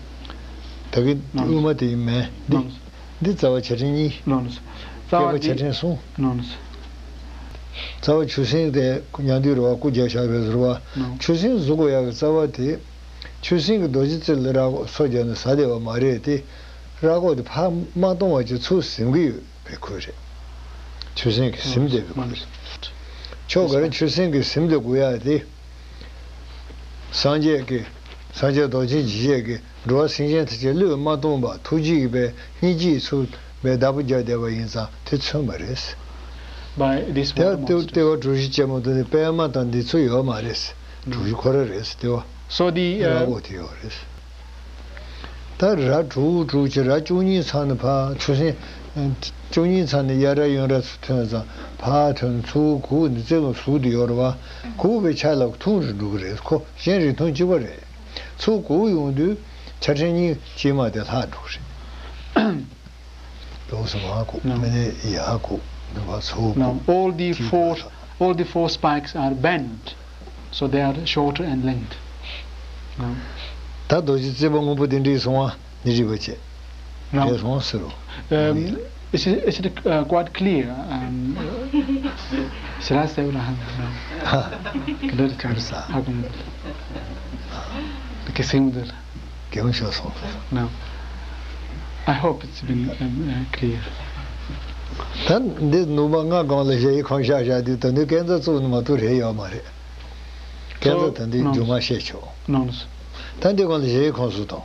ད་གི་ནོ། དབུས་མ་དེ་ཡིན་མིན་འདི། ནོ། འདི་རྩ་བ་ཆ་ཕྲན་གཉིས། ནོ་ནོ། རྩ་བ་བསྐལ་པ་འདི། ཆ་ཕྲན་གསུམ། ནོ་ནོ། རྩ་བ་ཆུ་སྲིན་དེ་ཉག་འདུས་རེད་བ། སྐུ་རྒྱབ་བཞག་པའི་རེད་བ། ནོ། ཆུ་སྲིན་གཟུགས་པོ་ཡག་གི་རྩ་བ་དེ། ཆུ་སྲིན་གྱི་རྡོ་རྗེ་རྩེ་ལ་ར་གོ་སོ་བརྒྱབ་ནས་ཟ་བདེ་བ་མ་རེད་དེ། ར་གོ་དེ་ཕར་མ་གཏོང་བ་ཅིག་ཚུར་ཟིན་གྱི་ཡོད་པའི་ཁུལ་རེད། ཆུ་སྲིན་གྱིས་ཟིན་བསྡད་པའི་ཁུལ་རེད། ཕྱོགས་ག་རེ་ཆུ་སྲིན་གྱིས་ཟིན་བསྡད་དགོས་ཡག་དེ། སངས་རྒྱས་ཀྱི། སངས་རྒྱས་རྡོ་རྗེ་འཇིགས་བྱེད་ཀྱིས་འགྲོ་བ་སེམས་ཅན་ཐམས་ཅད་བློས་མ་གཏོང་བར་ཐུགས་རྗེ་གིས་པའི་སྙིང་རྗེ་ཚུར་པའི་བདག་པོ་རྒྱག་བསྡད་པ་ཡིན་ཙང་དེ་མཚོན་པ་རེད། by this water monster. ལྟེ་བ་དྲུག་ཅུ་ཅན་མ་དེ་ནི་པད་མ་དང་འདི་ཚོ་ཡོད་མ་རེད། དྲུག་ཅུ་ཁོ་ར་རེད་ལྟེ་བ། So the, ར་uh, བོ་དེ་ཡོད་རེད། ད་ར་དྲུག་དྲུག་ཅུ་ར་བཅུ་གཉིས་ཚང་ནས་ཕར་ཆུ་སྲིན། བཅུ་གཉིས་ཚང་ནས་གཡའ་ར་གཡོན་ར་ཚུར་ཐོན་ཙང་ཕར་ཐོན་ཚུར་གུག་ནས་རྩེ་མོ་ཟུག་དེ་ཡོད་རེད་བ། གུག་པའི་ཆ་ལ་ཐུང་རུ་འགྲོ་གི་རེད། ཁོ་གཞན་རིང་ཐུང་གཅིག་པ་རེད། ཚུར་གུག་ཡོང་དུས་ཆ་ཕྲན་གཉིས་དཀྱིལ་མ་དེ་ལྷག་འགྲོ་གི་རེད། ལོགས་སུ་མར་གུག No. མི་ནས་ཡར་གུག་མི་བ་ཚུར་གུག Now, all the དཀྱིལ་four, མ་ལ། All the four spikes are bent, so they are shorter in length. Now, ད་རྡོ་རྗེ་རྩེ་པ་སྔོན་པོ་དེ་འདྲ་སོང་བ་ནི་རིག་པ་བྱེད། Now, རེད་སོང་ཟེར་རོ། Um, is it, is it uh, quite clear? Um, should I say what I have? ཧ། ཀི་ལེར་ཆགས་ས། ཧ་གོ་མི་འདུག་གལ་སྲིད་མི་འདུག་གལ་མི་ཤོར་སོང་། No. I hope it's been um, uh, clear. ད་འདི་ནུས་པ་ལྔ་སྒང་ལ་གཞལ་ཡས་ཁང་བཞག་བཞག་དུས་ད་ནི་སྐས་འཛེག་བཙུགས་ནས་མ་གཏོགས་རེད་ཡོད་མ་རེད། སྐས་འཛེག་ད་འདི་རྒྱུ་མ་བཤད་ཆོག No, no. ད་འདི་སྒང་ལ་གཞལ་ཡས་ཁང་བཟོ་དང་།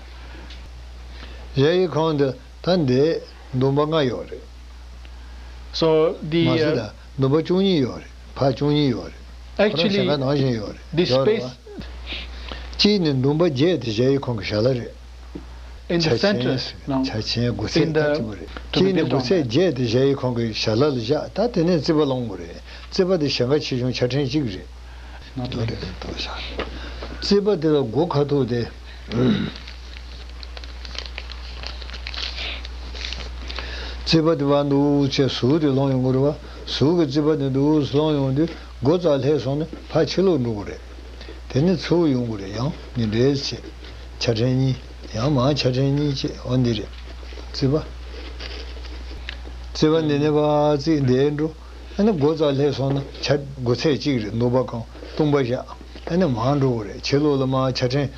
གཞལ་ཡས་ཁང་འདི་ད་འདི་འདུན་པ་ལྔ་ཡོད་རེད། So the མ་ཟད་uh, ད་འདུན་པ་བཅུ་གཉིས་ཡོད་རེད། ཕར་བཅུ་གཉིས་ཡོད་རེད། Actually, ཁོ་རང་ཞེང་ཁ་ནང་བཞིན་ཡོད་རེད། the ཡོད་རེད་space བ། གཅིག་ནི་འདུན་པ་བརྒྱད་དེ་གཞལ་ཡས་ཁང་གི་ཞལ་ལ་རེད། In the ཆ་center, ཆེན་no, ཆ་ཆེན་དགུ་ཚད in the ད་ཅི་མ་རེད། to be གཅིག་ནི་built དགུ་on ཚད་that. བརྒྱད་དེ་གཞལ་ཡས་ཁང་གི་ཞལ་ལ་ལ་བཞག་ད་དེ་ནས་རྩིག་པ་སློང་དགོས་རེད། རྩིག་པ་དེ་ཞེང་ཁ་ཆེ་ཆུང་ཆ་ཕྲན་གཅིག་རེད། Not ཡོད་like རེད་འདུག་བཞག་རྩིག་པ་དེ་ལ་སྒོ་ཁ་ཐུག་དེ། རྩིག་པ་དེ་བར་འདུག་བྱས་ཟུར་དེ་སློང་ཡོང་གི་རེད་བ། ཟུར་གྱི་རྩིག་པ་དེ་འདུག་སློང་ཡོང་དུས་སྒོ་རྩ་ལྷས་སོང་ནས་ཕར་ཕྱི་ལོགས་འགྲོ་གི་རེད། དེ་ནས་ཚུར་ཡོང་གི་རེད། ཡང་ནི་འདྲེས་བྱས་ཆ་ཕྲན་གཉིས། ཡང་མར་ཆ་ཕྲན་གཉིས་བྱས་འོ་འདི་རེད། རྩིག་པ། རྩིག་པ་འདི་ནས་ཕར་རྩིག་འདིར་འགྲོ། ཨ་ནི་སྒོ་རྩ་ལྷས་སོང་ན་ཆ་དགུ་ཚད་གཅིག་རེད། ནུས་པ་གང་སྟོང་པ་བཞག་ཨ་ནི་མར་འགྲོ་གི་རེད། ཕྱི་ལོགས་ལ་མར་ཆ་ཕྲན།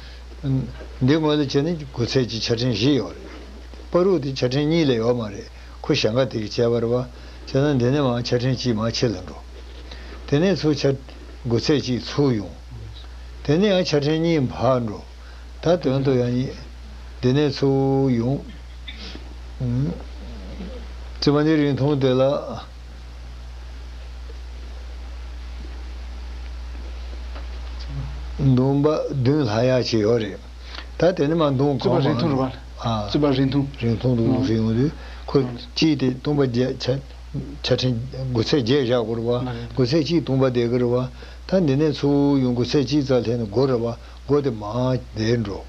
འདི་ངོས་ལ་བྱས་ན་དགུ་ཚད་གཅིག་ཆ་ཕྲན་བཞི་ཡོད་རེད། པ་རུ་དེ་ཆ་ཕྲན་གཉིས་ལས་ཡོད་མ་རེད། ཁོ་ཞེང་ཁ་དེ་གི་བྱས་པ་རེད་བ། བྱས་ན་འདི་ནས་མར་ཆ་ཕྲན་གཅིག་མར་ཕྱི་ལ་འགྲོ། དེ་ནས་ཚུར་ཆ་དགུ་ཚད་གཅིག་ཚུར་ཡོང་། དེ་ནས་ཡང་ཆ་ཕྲན་གཉིས་ཕར་འགྲོ། ད་དོན་དུ་ཡང་ཡིན། དེ་ནས་ཚུར་ཡོང་། ཨུམ། རྩིག་པ་འདི་རིང་ཐུང་དེ་ལ། འདུན་པ་བདུན་ལྷག་ཡག་ཅིག་ཡོད་རེད། ད་དེ་ནི་མ་འདུན་རྩིག་པ་གང་རིང་མང་ཐུང་རེད་བ། ཨ། རྩིག་པ་རིང་ཐུང་། རིང་ཐུང་འདུག་ཨང་ཟེར་ཡོང་དུས་ཁོ། ཨང་། གཅིག་དེ་སྟོང་པ་བརྒྱད་ཆ། ཆ་ཕྲན་དགུ་ཚད་བརྒྱད་བཞག་དགོས་རེད་བ། ཨང་། དགུ་ཚད་གཅིག་སྟོང་པ་བསྡད་ཀྱི་རེད་བ། ད་འདི་ནས་ཚུར་ཡོང་དགུ་ཚད་གཅིག་རྩ་ལྷས་ནས་སྒོ་རེད་བ། སྒོ་དེ་མར་བསྡད་འགྲོ།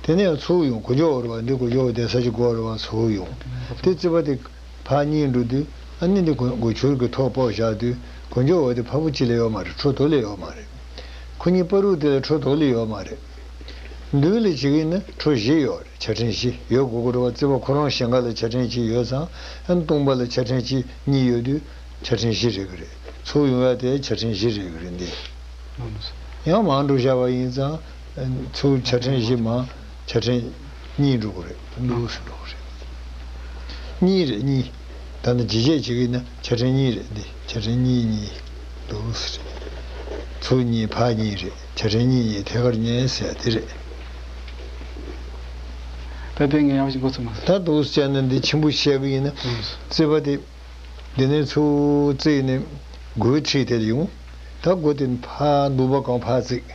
དེ་ནས་ཚུར་ཡོང་གོ་འཇོག་རེད་བ། འདི་གོ་འཇོག་བསྡད་ས་ཅིག་སྒོ་རེད་བ། ཚུར་ཡོང་། དེ་རྩིག་པ་དེ་ཕར་གཉིས་འགྲོ་དུས་ཨ་ནི་འདི་གོ་གོ་ཆུར་གི་ཐོག་ཕོག་བཞག་དུས་གོ་འཇོག་འོ་དེ་ཕ་བུ་གཅིག་ལས་ཡོད་མ་རེད། ཁྲོ་དོ་ལས་ཡོད་མ་རེད། ཁོ་གཉིས་པ་རུ་དེ་ལ་ཁྲོ་དོ་ལས་ཡོད་མ་རེད། མདུན་ལ་བྱེད་ཀྱི་ཡིན་ན་ཁྲོ་བཞི་ཡོད་རེད། ཆ་ཕྲན་བཞི་ཡོད་དགོས་ཀྱི་རེད་བ། རྩིག་པ་ཁོ་རང་ཞེང་ཁ་ལ་ཆ་ཕྲན་གཅིག་ཡོད་ཙང་ཨ་ནི་སྟོང་པ་ལ་ཆ་ཕྲན་གཅིག་གཉིས་ཡོད་དུས་ཆ་ཕྲན་བཞི་རེད་ཀྱི་རེད། ཚུར་ཡོང་ཡ་དེ་ཆ་ཕྲན་བཞི་རེད་ཀྱི་རེད་འདི། ཡང་མར་འགྲོ་བཞག་པ་ཡིན་ཙང་ཚུར་ཆ་ཕྲན་བཞི་མར་ཆ་ཕྲན་གཉིས་འགྲོ་གི་རེད། ལུགས་སུ་འགྲོ་གི་རེད། གཉིས་རེད་གཉིས། ད་ནི་ཇི་བྱས་བྱེད་ཀྱི་ཡིན་ན་ཆ་ཕྲན་གཉིས་རེད། འདི་ཆ་ཕྲན་གཉིས་གཉིས་ལུགས་སུ་རེད། ཚུར་གཉིས་ཕར་གཉིས་རེད། ཆ་ཕྲན་གཉིས་གཉིས་ཐད་ཀར་ཉེ་ཟེར་དེ་རེད། ད་དེ་ངས་ཡག་ཞིག་མགོ་ཚོས་མ་སོང་། ད་འདུག་སེ་བྱས་ན་འདི་ཆེན་པོ་བཤད་ཀྱི་ཡིན་ན། ཨང་། རྩིག་པ་དེ། འདི་ནས་ཚུར་རྩིག་ནས་སྒོའི་འཁྲིས་དེར་ཡོང་། ད་སྒོ་དེ་ཕར་འདུག་པ་གང་ཕར་རྩིག་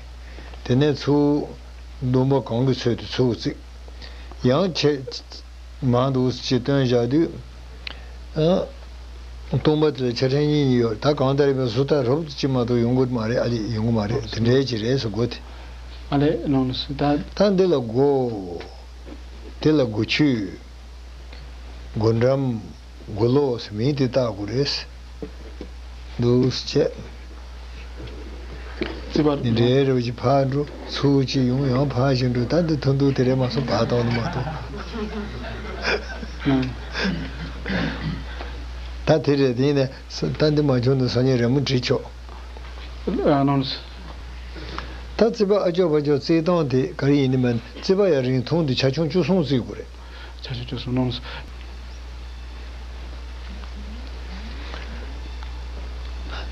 དེ་ནས་ཚུར་འདུག་པ་གང་གི་ཚོད་དུ་ཚུར་རྩིག་ཡང་ཆེ། མར་འདུག་ཅེས་སྟོན་བཞག་དུས། ཨ། སྟོང་པ་དེ་ལ་ཆ་ཕྲན་གཉིས་གཉིས་ཡོད། ད་གང་ལྟར་ཡིན་པའི་བཟོ་ལྟ་རོབ་ཙམ་ཅིག་མ་གཏོགས་ཡོང་གི་མ་རེད། ཨ་ལི་ཡོང་གི་མ་རེད། དེ་འདྲའི་ཅིག་རེད་ཟེར་སྒོ་དེ། ཨ་ལས་ནང་ལ་སུ་ད། ད་འདི་ལ་སྒོ། དེ་ལ་སྒོ་ཁྱུད། སྒོ་འགྲམ། སྒོ་ལོགས་སུ་མིང་དེ་བཏགས་དགོས་རེད། འདུག་སེ་བྱས། རྩིག་པ་འདི་འདྲའི་རེ་བ་ཅིག་ཕར་འགྲོ། ཚུར་ཅིག་ཡོང་། ཡང་ཕར་ཅིག་འགྲོ། ད་འདི་ཐུང་ཐུང་དེ་རེད་མ་སོང་། ཕར་གཏོང་ནི་མ་གཏོང་། ཨང་། ད་དེ་རེད། དེ་ནས་ད་འདི་མ་བྱུང་ན་སང་ཉིན་རི་མོ་བྲིས་ཆོག་ཨ་ནོན། ད་རྩིག་པ་ཨ་ཅོ་པ་ཅོ་རྩིག་སྟངས་དེ་ག་རེ་ཡིན་ནི་མིན། རྩིག་པ་ཡང་རིང་ཐུང་དེ་ཆ་ཆུང་བཅུ་གསུམ་རྩིག་དགོས་རེད། ཆ་ཆུང་བཅུ་གསུམ་ནང་།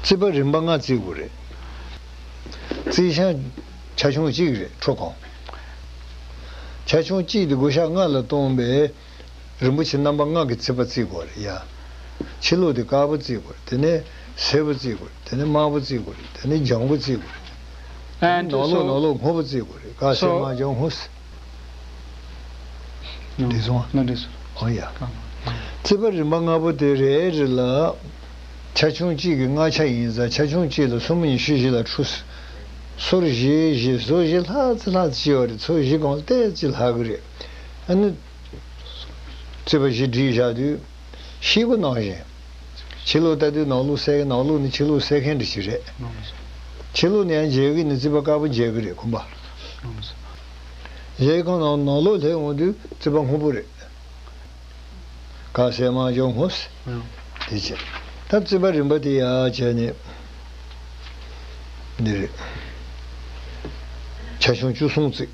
རྩིག་པ་རིམ་པ་ལྔ་བརྩིགས་དགོས་རེད། རྩིག་བྱང་ཆ་ཆུང་གཅིག་རེད། ཁྲོ་གང་། ཆ་ཆུང་གཅིག་དེ་བགོ་བཤའ་ལྔ་ལ་གཏོང་བས་རིན་པོ་ཆེ་རྣམ་པ་ལྔ་གི་རྩིག་པ་བརྩིགས་དགོས་རེད་ཡ། ཕྱི་ལོགས་དེ་དཀར་པོ་བརྩི་དགོས་རེད། དེ་ནས་སེར་པོ་བརྩི་དགོས་རེད། དེ་ནས་དམར་པོ་བརྩི་དགོས་རེད། དེ་ནས་ལྗང་གུ་བརྩི་དགོས་རེད། དེ་ནས་And ནང་ལོགས་so, ནང་ལོགས་སྔོ་པོ་བརྩི་དགོས་རེད། དཀར་སེར so, དམར་ལྗང་སྔོ། འགྲིག་སོང་ཨ། ལ་འགྲིག་སོང་། ཨོ་ཡ། རྩིས་པ་རིམ་པ་ལྔ་པོ་དེ་རེ་རེ་ལ་ཆ་ཆུང་གཅིག་གི་ལྔ་ཆ་ཡིན་ཙང་ཆ་ཆུང་གཅིག་ལ་སུམ་ཉི་ཤུ་བཞི་ལ་ཁྲུ། སོར་བཞི་བཞི་སོར་བཞི་ལྷག་ཙི་ལྷག་ཙི་ཡོད་རེད། ཚོ་བཞི་གོང་ལ་ཏོག་ཙི་ལྷག་གི་རེད། ཨ་ནི། རྩིས་པ་བཞི་བསྒྲིགས་བཞག་དུས། ཤེལ་སྒོ་ནང་བཞིན། ཕྱི་ལོགས་ལྟ་དུས་ནང་ལོགས་གསལ་གི། ནང་ལོགས་ནི་ཕྱི་ལོགས་གསལ་མཁན་འདྲ་ཞིག་རེད། ཕྱི་ལོགས་ནི་ཡང་མཇལ་གི་ནི་རྩིས་པ་དཀར་པོ་མཇལ་གི་རེད་ཁོམ་པ། གཞལ་ཡས་ཁང་ནང་ནང་ལོགས་སླེབས་འོང་དུས་རྩིས་པ་སྔོན་པོ་རེད། དཀར་སེར་དམར་ལྗང་སྔོ། དེ་བྱས། ད་རྩིས་པ་རིམ་པ་དེ་ཡར་བྱས་ནས། འདི་རེད། ཆ་ཆུང་བཅུ་གསུམ་བརྩིས།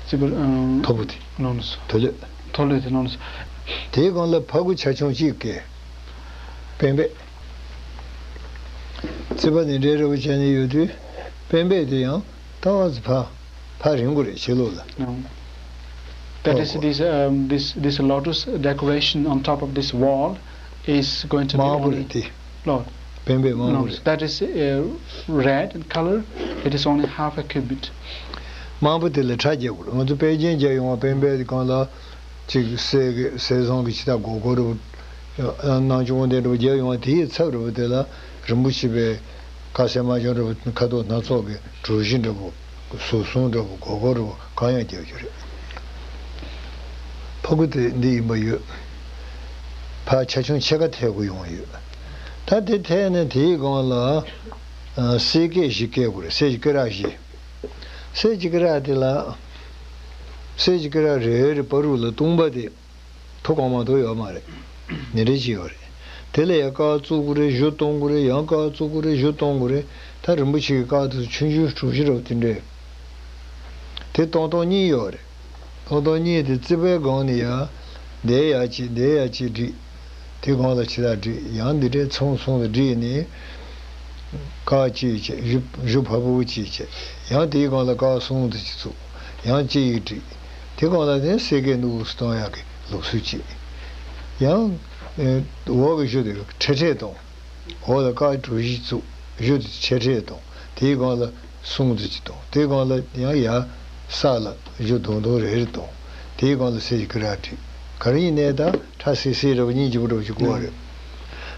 རྩིས་པ། ཨང་། མཐོ་པོ་དེ། ནོ་ནོ་སོ། མཐོ་ལོས། མཐོ་ལོས་དེ་ནོ་ནོ་སོ། དེའི་སྒང་ལ་ཕ་གུ་ཆ་ཆུང་གཅིག་གི། པེན་པེ། རྩིས་པ་འདི་འདྲའི་རེ་བ་བྱས་ནས་ཡོད་དུས། པེན་པེ་དེ་ཡང་ཏོག་ཙམ་ཕ། ཕ་རིང་པོ་རེད་ཕྱི་ལོགས་ལ། No. That is, oh, this, um, this, this lotus decoration on top of this wall is going to be དམར་པོ་only རེད་དེ། Lord. པེན་པེ་དམར་པོ། No, རེད། That is, uh, red in color. It is only half a cubit. དམར་པོ་དེ་ལ་ཁྲ་རྒྱག་དགོས་རེད། ང་ཚོ་པེ་ཅིན་མཇལ་ཡོང་བ་པེན་པེ་དེ་སྒང་ལ། གཅིག་གསེར་གྱི་གསེར་ཟངས་ཀྱི་ཕྱི་ཐག་སྒོར་སྒོར་རེ་བོ། གནང་སྐྱོང་དེ་འདྲ་བོ་རྒྱབ་ཡོང་བ་དེའི་ཚབ་རེ་བོ་དེ་ལ་རིན་པོ་ཆེ་པའི་དཀར་སེར་དམར་ལྗང་འདྲ་བོ། ཁ་དོག་སྣ་ཚོགས་ཀྱི་གྲུ་བཞི་འདྲ་བོ། ཟུར་གསུམ་འདྲ་བོ། སྒོར་སྒོར་རེ་བོ་གང་ཡང་རྒྱག་རྒྱུ་རེད། ཕ་གུ་དེ་འདི་ཡིན་པ་ཡོད། ཕར་ཆ་ཆུང་ཕྱེད་ཀ་ཐལ་དགོས་ཡོང་བ་ཡོད། ད་དེ་ཐལ་ནས་དེའི་སྒང་ལ་གསེར་སྐེ་བཞི་བཀལ་དགོས་རེད། གསེར་གྱི་སྐེ་རགས་བཞི། གསེར་གྱི་སྐེ་རགས་དེ་ལ། གསེར་གྱི་སྐེ་རགས་རེ་རེ་བར་དུ་ལ་སྟོང་པ་དེ། མཐོ་གང་མང་མཐོ་ཡོད་མ་རེད། ཉིན་རེ་གཅིག་ཡོད་རེད། དེ་ལ་ཡང་སྐར་བཙུགས་དགོས་རེད། གཞུ་གཏོང་དགོས་རེད། ཡང་སྐར་བཙུགས་དགོས་རེད། གཞུ་གཏོང་དགོས་རེད། ད་རིན་པོ་ཆེ་གི་སྐར་དེ་ཆུང་ཆུང་གྲུ་བཞི་རེད་བ་དེ་འདྲས། དེ་གཏོང་སྟངས་གཉིས་ཡོད་རེད། གཏོང་སྟངས་གཉིས་དེ་རྩིས་པའི་སྒང་ནས་ཡང་། འདིར་ཡར་གཅིག་འདིར་ཡར་གཅིག་བསྒྲིགས། དེ་སྒང་ལ་ཕྱི་ཐག་བསྒྲིགས། ཡང་འདི་འདྲས་ཚོང་ཚོང་ལ་བསྒྲིགས་ནས། སྐར་གཅིག་བྱས། གཞུ་གཞུ་ཕ་བུ་གཅིག་བྱས། ཡང་དེའི་སྒང་ལ་སྐར་གསུམ་དེ་གཅིག་བཙུགས། ཡང་གཅིག་བསྒྲིགས། དེ་སྒང་ལ་ནི་གསེར་སྐེ་ནུ་བོ་གཏོང་ཡག་གི་ལུགས་སྲོལ་གཅིག། ཡང་། ཨེ། འོག་གི་གཞུ་དེ་ཁྲེ་ཁྲེ་གཏོང་། འོག་ལ་སྐར་གྲུ་བཞི་བཙུགས། གཞུ་དེ་ཁྲེ་ཁྲེ་གཏོང་། དེའི་སྒང་ལ་གསུམ་དེ་གཅིག་གཏོང་། དེའི་སྒང་ལ་ཡང་ཡར་ས་ལ་གཞུ་དུང་དུང་རེ་རེ་གཏོང་། དེའི་སྒང་ལ་གསེར་གྱི་སྐེ་རགས་བསྒྲིགས། ག་རེ་ཡིན་ནའི་ད་ཁྲ་སིལ་སིལ་རེ་བ་སྙིང་རྗེ་པོ་འདྲ་བོ་ཞིག་དགོས་རེད།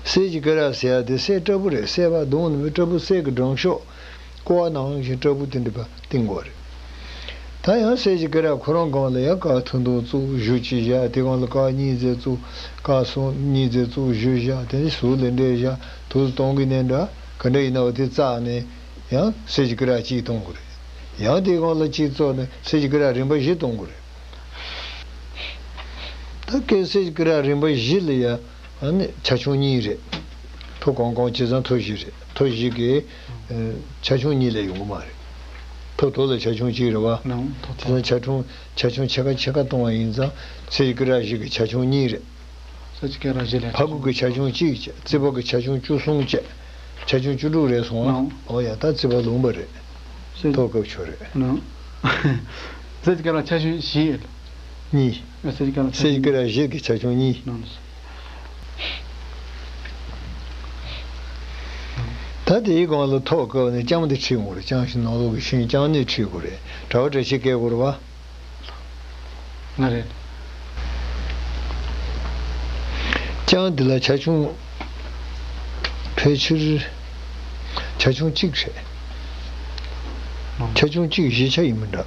གསེར་གྱི་སྐེ་རགས་ཟེར་ཡག་དེ་གསེར་ཕྲ་བོ་རེད། གསེར་བ་བརྡུངས་ནས་ཕྲ་བོ། གསེར་གྱི་སྦྲང་ཤོག་ཀོ་བ་ནང་བཞིན་ཕྲ་བོ་དེ་འདྲ་བ་བཏིང་དགོས་རེད། ད་ཡང་གསེར་གྱི་སྐེ་རགས་ཁོ་རང་སྒང་ལ་ཡང་སྐར་ཐུང་ཐུང་བཙུགས། གཞུ་གཅིག་བཞག་དེ་སྒང་ལ་སྐར་གཉིས་ཙམ་བཙུགས། སྐར་གསུམ་གཉིས་ཙམ་བཙུགས། གཞུ་བཞག་དེ་ནས་ཟུར་ལ་འདྲེས་བཞག་དུ་གཏོང་གི་ནས་འདྲ། ག་འདྲ་ཡིན་ན་བ་དེ་བཙགས་ནས་ཡང་གསེར་གྱི་སྐེ་རགས་གཅིག་གཏོང་དགོས་རེད། ཡང་དེ་སྒང་ལ་གཅིག་བཙུགས་ནས་གསེར་གྱི་སྐེ་རགས་རིམ་པ་བཞི་གཏོང་དགོས་རེད། ད་གལ་སྲིད་སྐེ་རགས་རིམ་པ་བཞི་ལ་ཡ། ཨ་ནི་ཆ་ཆུང་གཉིས་རེད། མཐོ་གང་གང་བྱས་ཙང་མཐོ་བཞི་རེད། མཐོ་བཞི་གི། ཨ། ཆ་ཆུང་གཉིས་ལས་ཡོང་གི་མ་རེད། མཐོ་མཐོ་ལ་ཆ་ཆུང་གཅིག་རེད་བ། ནང་མཐོ་མཐོ། བྱས་ཙང་ཆ་ཆུང་ཆ་ཆུང་ཕྱེད་ཀ་ཕྱེད་ཀ་གཏོང་བ་ཡིན་ཙང་གསེར་གྱི་སྐེ་རགས་བཞི་གི་ཆ་ཆུང་གཉིས་རེད། གསེར་གྱི་སྐེ་རགས་བཞི་ལས། ཕ་གུ་གི་ཆ་ཆུང་གཅིག་བྱས། རྩིས་པ་གི་ཆ་ཆུང་བཅུ་གསུམ་བྱས། ཆ་ཆུང་བཅུ་དྲུག་རེད་སོང་ཨ། ནང་། ཨོ་ཡ། ད་རྩིས་པ་ལུང་པ་རེད། གསེར། ཐོག་སྐབས་ཆོད་རེད། ནང་། གསེར་གྱི་སྐེ་རགས་ཆ་ཆུང་བཞི། གཉིས། གསེར་གྱི་སྐེ་རགས་ཆ་གསེར་གྱི་སྐེ་རགས་བཞི་གི་ཆ་ཆུང་གཉིས། ནང་། ད་དེའི་སྒང་ལ་ཐོག་བཀབ་ནས་ལྕང་དེ་ཁྲིད་དགོས་རེད། ལྕང་ཞིག་ནང་ལོགས་ཀྱི་ཤིང་ལྕང་ནས་ཁྲིད་དགོས་རེད། གྲྭ་པ་གྲྭ་ཆས་བཀལ་དགོས་རེད་བ། ང་རེད། ལྕང་འདི་ལ་ཆ་ཆུང་ཕལ་ཆེར་ཆ་ཆུང་གཅིག་རེད། ཆ་ཆུང་གཅིག་བཞི་ཆ་ཡིན་མི་འདྲ།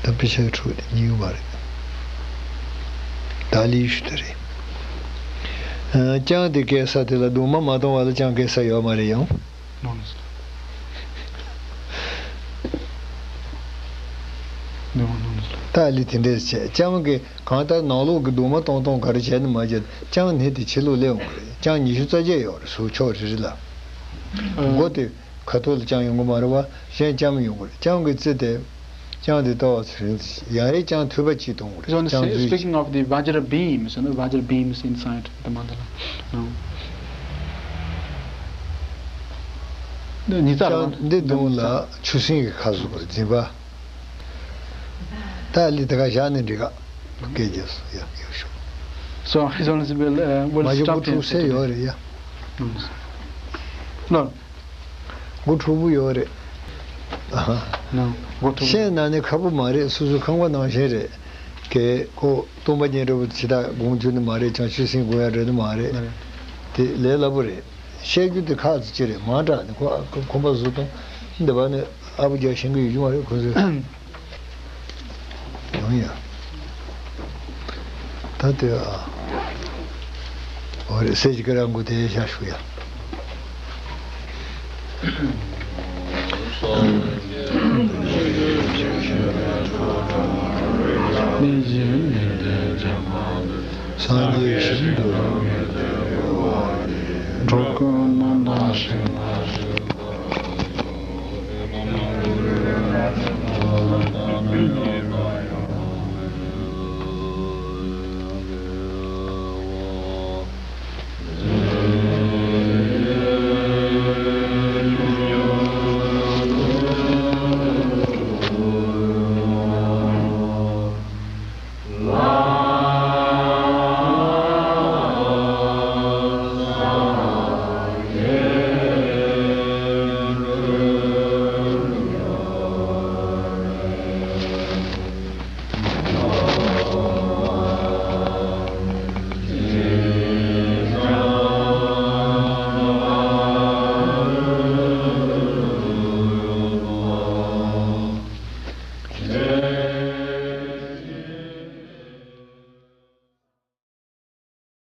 ད་དཔེ་ཆ་ཡི་ཕྲུ་གུ་དེ་རྙེད་ཡོད་མ་རེད། ད་ལི་ཤུ་དེ་རེད། ཨ། ལྕང་དེ་བཀལ་ས་དེ་ལ་གདུང་མ་མ་གཏོང་བ་ལ་ལྕང་བཀལ་ས་ཡོད་མ་རེད་ཡང་། ནོ་ནོ། ནོ་ནོ་ནོ། ད་ལི་དེ་འདྲས་བྱས། ལྕང་གི་གང་ལྟར་ནང་ལོགས་ཀྱི་གདུང་མ་གཏོང་གཏོང་ག་རེ་བྱས་ནས་མ་བྱས། ལྕང་ནི་དེ་ཕྱི་ལོགས་སླེབས་འོང་གི་རེད། ལྕང་ཉི་ཤུ་རྩ་བརྒྱད་ཡོད་རེད། ཟུར་ཕྱོགས་རེ་རེ་ལ། ཨ། མགོ་དེ་ཁ་ཐོག་ལ་ལྕང་ཡོང་གི་མ་རེད་བ། གཞན་ལྕམ་ཡོང་གི་རེད། ལྕམ་གྱི་རྩི་དེ། ལྕང་དེ་ལྟ་བ་ཚེ་རིང་ཚེ་ཡང་རེ་ལྕང་ཐུད་པ་གཅིག་གཏོང་དགོས་རེད། So, ལྕང་འཛུལ། Speaking of the Vajra beams, you know, Vajra beams inside the mandala. No. འདི་ཉི་ཚ་རེད་བ། ལྕང་འདི་གདུང་ལ་ཆུ་སྲིན་གྱི་ཁ་ཟུག་རེད། འཛིན་པ། ད་ལི་དེ་ག་བཞག་ནས་འགྲིག་ག་སྐད་རྒྱབ་སོང་ཡ། ཡག་ཤོས། So, His Holiness will, uh, will མ་གཞི་stop སྒོ་here དྲུག་ཟེར today. ཡོད་རེད་ཡ། ཨུམ། No. སྒོ་དྲུག་པོ་ཡོད་རེད། ཨ་ཧ། No. སྒོ་དྲུག་པོ། བཤད་ན་ནི་ཁག་པོ་མ་རེད། སོ་སོའི་ཁང་པ་ནང་བཞིན་རེད། གལ་ཁོ་སྟོང་པ་ཉིད་འདྲ་པོ་ཇི་ལྟར་དགོངས་བཅུག་ནི་མ་རེད། བྱང་ཆུབ་སེམས་དགོས་ཡ་འདྲ་ནི་མ་རེད། མ་རེད། དེ་ལས་སླ་པོ་རེད། བཤད་རྒྱུ་དེ་ཁག་ཅིག་རེད། མང་དྲགས་ནི་ཁོ་ཨ་ཁོ་ཁོམ་པ་བཟོ་དང་འདི་བ་ནི་ཨ་བུ་རྒྱག་ཤེས་ཀྱི་ཡོད་ཀྱི་མ་རེད་ཁོ་ཚོས། ཡོང་ཡ། ད་དེ་ཨ། འོ་རེད། སེ་ཅིག་ག་རང་མགོ་དེ་བཞག་ཞུ་ཡ། སངས་རྒྱས་ཞིང་དུ་འགྲོ་ཀུན་སྨོན་ལམ་ཤིང་།